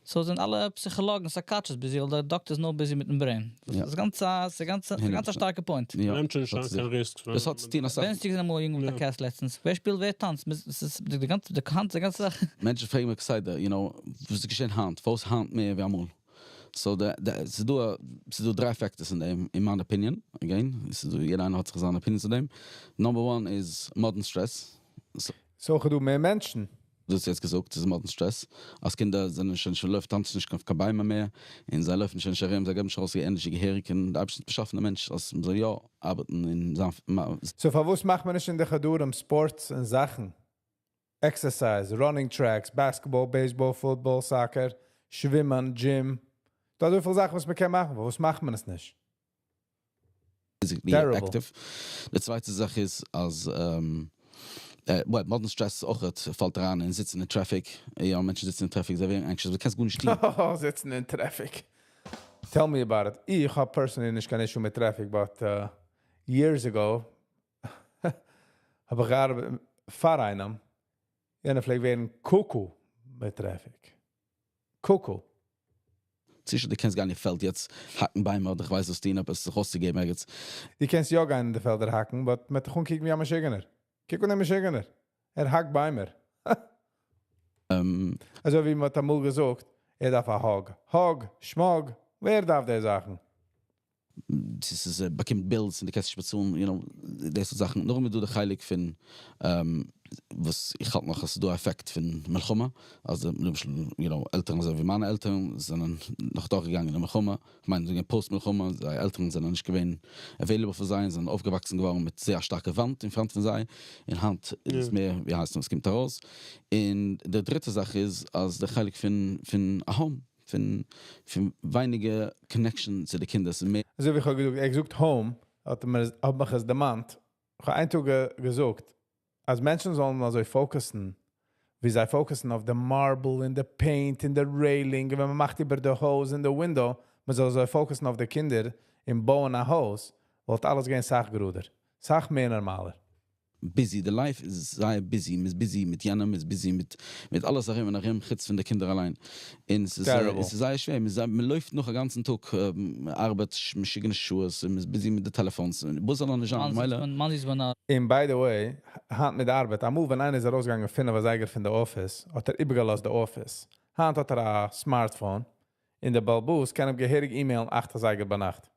So זענען אלע פסיכאלאגן, psychiatrists busy, ווייל די דאקטער איז נאר busy מיטן brain. דאס איז גאנץ א, ס'איז גאנץ א, גאנץ א שטארקע point. יא. נעמט שוין נישט קיין risk. דאס האט צו טון אסאך. ווען האסטו געזען אמאל א יונגל מיט א cast לעצטנס? ווער שפילט, ווער טאנצט? ס'איז די גאנצע, די גאנצע, די גאנצע זאך. מענטשן פרעגן מיר כסדר, you know, וואס איז געשען היינט? פארוואס היינט מער ווי אמאל? So, ס'איז דא, ס'איז דא דריי factors אין דעם, אין מיין opinion, again, ס'איז דא, יעדער איינער האט זיך זיין opinion צו דעם. Number one איז modern stress. So, דא מער מענטשן. דו האסט יעצט געזאגט, ס'איז modern stress. אז קינדער זענען שוין שוין לויפט, טאנצן נישט קיין ביימער מער, און זיי לויפן שוין נישט ארום, זיי געבן נישט ארויס די energy געהעריג, און דער אייבערשטער האט באשאפן דעם מענטש, אז מען זאל יא ארבעטן אין זיין So, פארוואס מאכט מען נישט אין די חדרים sports און זאכן? Exercise, running tracks, basketball, baseball, football, soccer, שווימען, gym. דא אזויפיל זאכן, וואס מען קען מאכן. פארוואס מאכט מען עס נישט? Physically Terrible. active. די צווייטע זאך איז, אז well, modern stress אויך פאלט אריין אין זיצן אין traffic. יא, מענטשן זיצן אין traffic, זיי ווערן anxious, דו קענסט גארנישט טון. זיצן אין traffic. Tell me about it. איך האב personally נישט קיין issue מיט traffic, but years ago האב איך געארבעט פאר איינעם, יענער פלעגט ווערן cuckoo מיט traffic. Cuckoo. זיכער, דו קענסט גיין אין פעלד יעצט האקן ביימער אדער איך ווייס וואס טון, עפעס זיך אויסצוגעבן ערגעץ. דו קענסט יא גיין אין די פעלדער האקן, but מ'וועט דיך אנקוקן ווי א משוגענער. קוק אן דעם משוגענער. ער האקט ביימער. אזוי ווי מ'האט אמאל געזאגט, ער דארף א hug. Hug, שמאג, ווער דארף די זאכן? עס איז, באקומט bills און דו קענסט נישט באצאלן, you know, דאס סארט זאכן. נאכדעם איז דא די חלק פון, וואס איך האלט נאך, אז ס'איז דא א effect פון מלחמה, אז למשל, you know, עלטערן אזוי ווי מיינע עלטערן זענען נאך דורכגעגאנגען אין מלחמה, איך מיין, זענען post מלחמה, זייער עלטערן זענען נישט געווען available פאר זיי, זענען אויפגעוואקסן געווארן מיט זייער שטארקע וואנט אין front פון זיי, און היינט איז עס מער, ווי הייסט עס, עס קומט ארויס. און די דריטע זאך איז, אז דער חלק פון א home, פון ווייניגער connection צו די קינדער, ס'איז מער אזוי ווי איך האב געזאגט, ער האט געזאגט home, האט מיר, האט מיך עס דערמאנט. איך האב איין טאג געזאגט, אז מענטשן זאלן אזוי focus ן, ווי זיי focus ן אויף די marble און די paint און די railing, און ווען מען מאכט איבער די הויז און די window, מען זאל אזוי focus ן אויף די קינדער און בויען א הויז, וואלט אלעס געווען סאך גראדער, סאך מער נארמאלער. Busy, די life איז זייער busy, מ'איז busy מיט יענעם, מ'איז busy מיט אלעס ארום און ארום, חוץ פון די קינדער אליין. און Terrible. עס איז זייער שווער, מ'לויפט נאך א גאנצן טאג, ארבעט משוגענע שעות, און מ'איז busy מיט די טעלעפאנס, און וואס זאל נאר נישט זיין, מילא. מאן איז ווען א און by the way, היינט מיט די ארבעט, אמאל ווען איינער איז ארויסגעגאנגען 5 אזייגער פון די office, האט ער איבערגעלאזט די office. היינט האט ער א smartphone, און דער בעל הבית קען אים געהעריג email ן 8 אזייגער ביינאכט.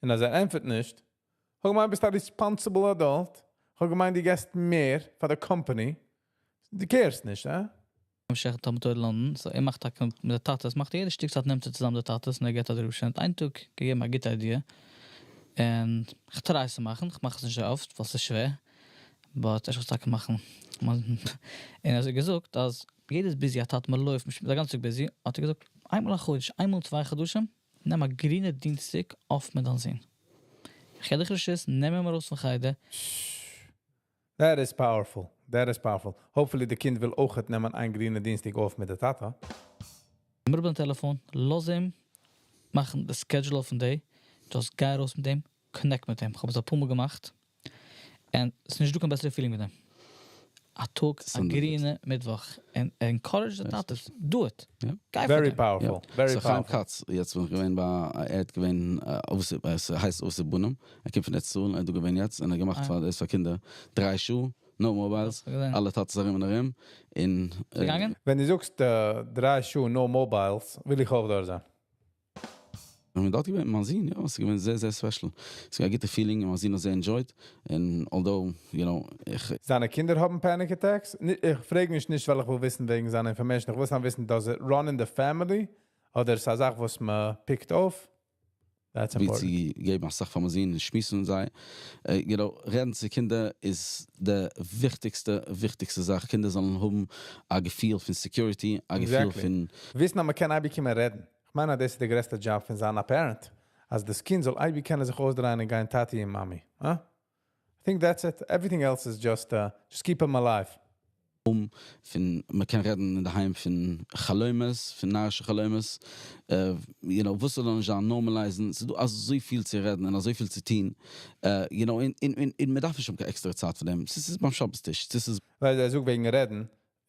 און אז ער ענטפערט נישט, האב געמיינט ביסט א responsible adult, האב געמיינט דו געסט מער פאר די company, דו care סט נישט, אה? המשך תלמוד תורה לאנדאן, so ער מאכט טאקע מיט די טאטעס, מאכט יעדע שטיק צייט נעמט ער צוזאם די טאטעס און ער געבט א דרשה, און איין טאג געגעבן א גוטע idea. און איך try עס צו מאכן, איך מאך עס נישט אזוי אפט ווייל ס'איז שווער, but איך וועל עס טאקע מאכן. און ער האט געזאגט אז יעדער איז busy, א טאטע, מען לויפט, מען איז א גאנצע טאג busy, האט ער געזאגט, איינמאל א חודש, איינמאל 2 חדשים, נעם א גרינע דינסטאג off מיט דיין זון. איך געב דיך רשות, נעם אים ארויס פון חדר. That is powerful. That is powerful. Hopefully די קינד וויל אויך נעמען איין גרינע דינסטאג off מיט די טאטע. נעם אראפ דיין טעלעפאן, לאז אים מאכן די schedule אויפן day, just גיי ארויס מיט אים, connect מיט אים. איך האב עס א פאר מאל געמאכט. און עס איז נישט דא קיין בעסערע feeling מיט דעם. א טאג, א גרינע מיטוואך. And encourage the טאטעס. Do it. גיי פאר Very דעם. powerful. Very So חיים powerful. כץ, יעצט בין איך געווען ביי, ער האט געווען, עס הייסט אבות ובנים, ער קומט פון ארץ ישראל, ער איז דא געווען יעצט, און ער האט געמאכט פאר דאס פאר קינדער 3 שעה, no mobiles, אלע טאטעס ארום און ארום, און געגאנגען? ווען דו זאגסט 3 שעה no mobiles, וויל איך אויך דארט זיין. און דארט געווען מיין זון, יא, עס איז געווען זייער זייער special. עס איז געווען א גוטע feeling, און מיין זון האט זייער enjoyed, און although, איך זיינע קינדער האבן panic attacks? איך פרעג מיך נישט, ווייל איך וויל וויסן וועגן זיינע information. איך וויל סתם וויסן, does it run in the family? אדער איז א זאך וואס מען picked אויף? That's ווי important. צו געבן א סאך פאר מיין זון און שמועסן מיט זיי. רעדן צו קינדער איז די וויכטיגסטע, וויכטיגסטע זאך. קינדער זאלן האבן א געפיל פון security, א געפיל פון וויסן, אז מען קען אייביג קומען רעדן. איך מיין, אז דאס איז דער גרעסטער job פון זיין א parent. אז דאס קינד זאל אייביג קענען זיך אויסדרייען און גיין טאטי און מאמי. Huh? I think that's it. Everything else is just keep them alive. פון מען קען רעדן אין דער היים פון חלומות, פון נארישע חלומות, וואס זאל נישט זיין normalize ן, ס'איז דא אזוי פיל צו רעדן און אזוי פיל צו טון, אין מען דארף נישט האבן קיין עקסטערע צייט פאר דעם, עס איז ביים שבת טיש, עס איז ווייל ער זאגט וועגן רעדן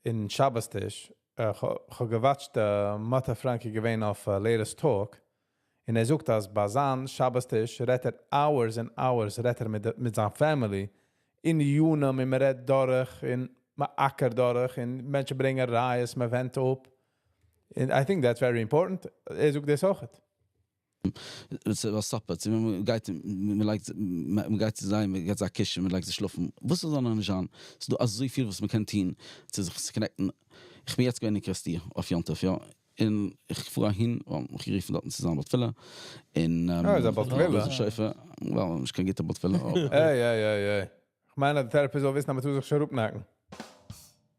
אין שבת טיש, איך האב גע watch ט מאטע פראנק געווען אויף Latest Talk, און ער זאגט אז ביי זיין שבת טיש רעדט ער hours and hours רעדט ער מיט זיין family אין יונים און מען רעדט דורך און מען אקערט דורך און מענטשן ברענגען ראיות, מען vent אפ. And I think that's very important. ער זאגט דאס אויך. וואס supper, צו מען גייט, מען לייגט, מען גייט צו זיי, מען געבט זיי א קיש און מען לייגט זיי שלאפן. וואס זאל נאר נישט זיין? ס'איז דא אזוי פיל וואס מען קען טון צו זיך צו connect ן. איך בין יעצט געווען אין קערעסטיר אויף יום טוב, יא. און איך פאר אהין, ווייל מיך גערופן דארטן צו זיין בעל תפילה. און אה, איז א בעל תפילה. בלאזן שופר, well, נישט קיין גוטער בעל תפילה, אבער Hey, hey, hey, hey. איך מיין, דער therapist זאל וויסן, אז מען טאר זיך שוין אראפנאקן.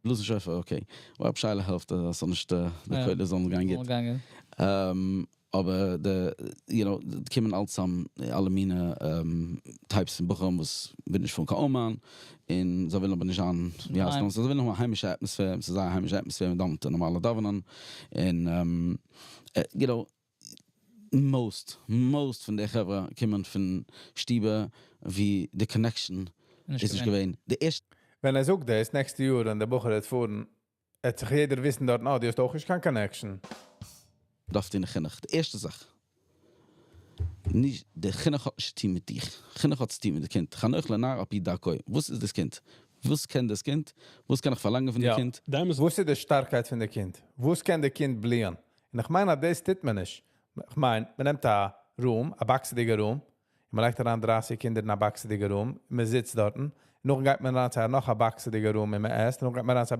בלאזן שופר, okay. ווייל רב שיילה העלפט, אז זאל נישט די קולות זאלן גיין גוט. זאלן גיין. אבער די, די קומען אלץ צאם, אלע מיני types פון בחורים וואס ווילן נישט פארן קיין אומאן, און זיי ווילן אבער נישט זיין, ווי הייסט עס, זיי ווילן האבן א היימישע atmosphere, ס'איז א היימישע atmosphere, מען דאווענט א נארמאלע דאווענען, און most פון די חברה קומען פון שטיבער ווי די connection איז נישט געווען. די ערשטע ווען ער זאגט דאס, next יאר, ווען דער בחור וועט פארן, וועט זיך יעדער וויסן דארט, oh, דו האסט אויך נישט קיין connection. דארף אין חינוך. די ערשטע זאך. נישט, דער חינוך האט נישט צו טון מיט דיך. חינוך האט צו טון מיט די קינד. חנוך לנער על פי דרכו. וואס איז דאס קינד? וואס קען דאס קינד? וואס קען איך פארלאנגען פון דעם קינד? דעם איז וואס איז די שטארקייט פון די קינד? וואס קען דער קינד בליען? און איך מיין, אז דאס טוט מען נישט. איך מיין, מען נעמט א room, א באקסעדיגע room, און מען לייגט אריין 30 קינדער אין א באקסעדיגע room, מען זיצט דארטן, נאכדעם גייט מען אריין צו נאך א באקסעדיגע room און מען עסט, נאכדעם גייט מען אריין צו א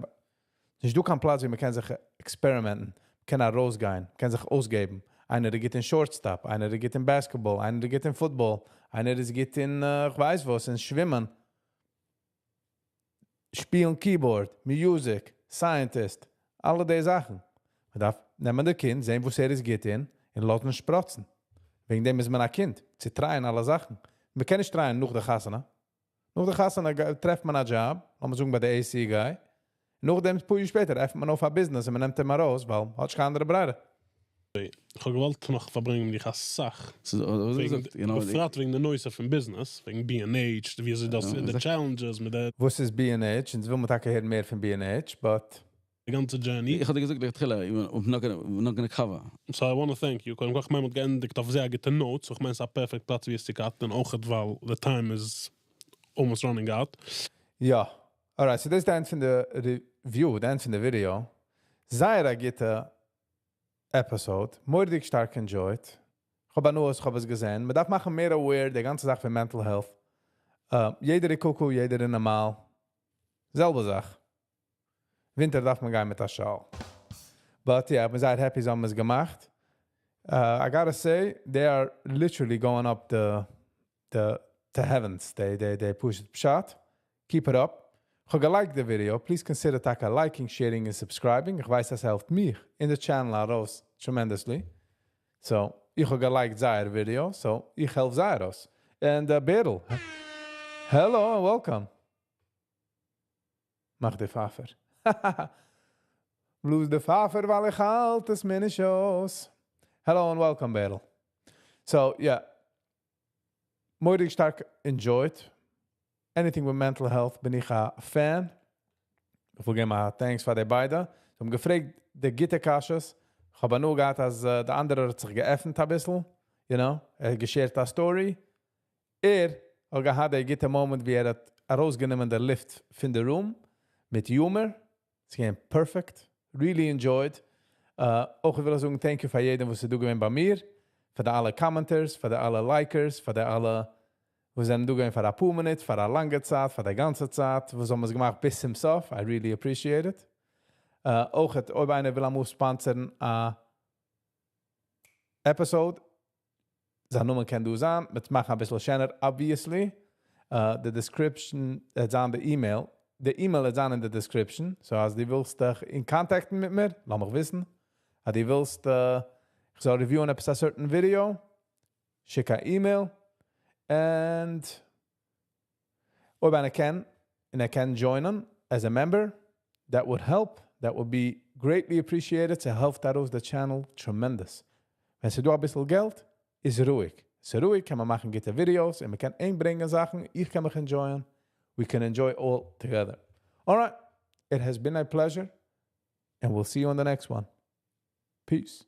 נישט דא קיין פלאץ ווי מען קען זיך experiment ן, מען קען ארויסגיין, מען קען זיך אויסגעבן. איינער איז גוט אין shortstop, איינער איז גוט אין basketball, איינער איז גוט אין football, איינער איז גוט אין, איך ווייס וואס, אין שווימען. שפילן keyboard, music, scientist, אלע די זאכן. מען דארף נעמען די קינד, זען וואס ער איז גוט אין, און לאזן שפראצן. וועגן דעם איז מען א קינד, צו try ען אלע זאכן. מען קען נישט try ען נאך די חתונה. נאך די חתונה טרעפט מען א job, לאמיר זאגן ביי די AC guy. נאכדעם, פאר יאר שפעטער, עפנט מען אויף א business און מען נעמט אים ארויס, ווייל האט נישט קיין אנדערע ברירה. איך האב געוואלט נאך פארברענגען מיט דיך א סאך. ס'איז, וואס געזאגט, בפרט וועגן די נושא פון business, וועגן B&H, ווי אזוי דאס, די challenges מיט די וואס איז B&H? אונז וויל מען טאקע הערן מער פון B&H, but די גאנצע journey. איך האב דיר געזאגט, לכתחילה, we're not gonna cover. So I want to thank you. קודם כל, איך מיין, מ'האט געענדיגט אויף זייער גוטע notes. So איך מיין, ס'איז א perfect פלאץ ווי עס צו cut ן, אויך ווייל the time is almost running out. יא. Alright, so דאס איז the end פון די review, the end פון די video. זייער א גוטע episode. מורא'דיג שטארק enjoyed. איך האב הנאה, איך האב עס געזען. מען דארף מאכן מער aware, די גאנצע זאך פון mental health. יעדער איז קוקו, יעדער איז נארמאל. זעלבע זאך. ווינטער דארף מען גיין מיט א שאל. But yeah, איך בין זייער happy, זיי האבן עס געמאכט. I gotta say, they are literally going up the the to heavens, די, די, די פשוט פשט. Keep it up. איך האב גע liked די video. Please consider טאקע liking, sharing and subscribing. איך ווייס, דאס העלפט מיך אין די channel ארויס tremendously. So, איך האב גע liked זייער video, so איך העלף זיי ארויס. And Berel, hello and welcome. מאך די פייפער. בלאז די פייפער, ווייל איך האלט עס מיר נישט אויס. Hello and welcome, Berel. So, yeah. מורא'דיג שטארק enjoyed. Anything with mental health בין איך א fan. איך וויל געבן א thanks פאר די ביידע. זיי האבן געפרעגט די גוטע קשיות. איך האב נאר געהאט, אז דער אנדערער האט זיך געעפנט א ביסל. ער האט גע shared א story. ער האט געהאט א גוטע moment, ווי ער האט ארויסגענומען די לופט פון די room מיט humor. ס'איז געווען perfect. Really enjoyed. אויך וויל איך זאגן thank you פאר יעדעם, וואס איז דא געווען ביי מיר. פאר די אלע commenters, פאר די אלע likers, פאר די אלע, וואס זענען דא געווען פאר א פאר מינוט, פאר א לאנגע צייט, פאר די גאנצע צייט, וואס האבן עס געמאכט ביז צום סוף. I really appreciate it. אויך, אויב איינער וויל אמאל sponsor ן א episode, זיין נאמען קען דא זיין, מ'וועט מאכן א ביסל שענער, obviously. The description איז אין די email. The email איז אין the description. So, אז דו ווילסט דיך אין contact ן מיט מיר, לאז מיך וויסן. אז דו ווילסט, איך זאל review ען עפעס א certain video, שיק א email. And אויב איינער קען, און ער קען join ען as a member, that would help. That would be greatly appreciated. ס'העלפט ארויס the channel tremendous. ווען ס'דא א ביסל געלט, איז רואיג. ס'איז רואיג, קען מען מאכן גוטע videos, און מען קען איינברענגען זאכן, איך קען מיך enjoy ען. We can enjoy all together. All right. It has been a pleasure, and we'll see you on the next one. Peace.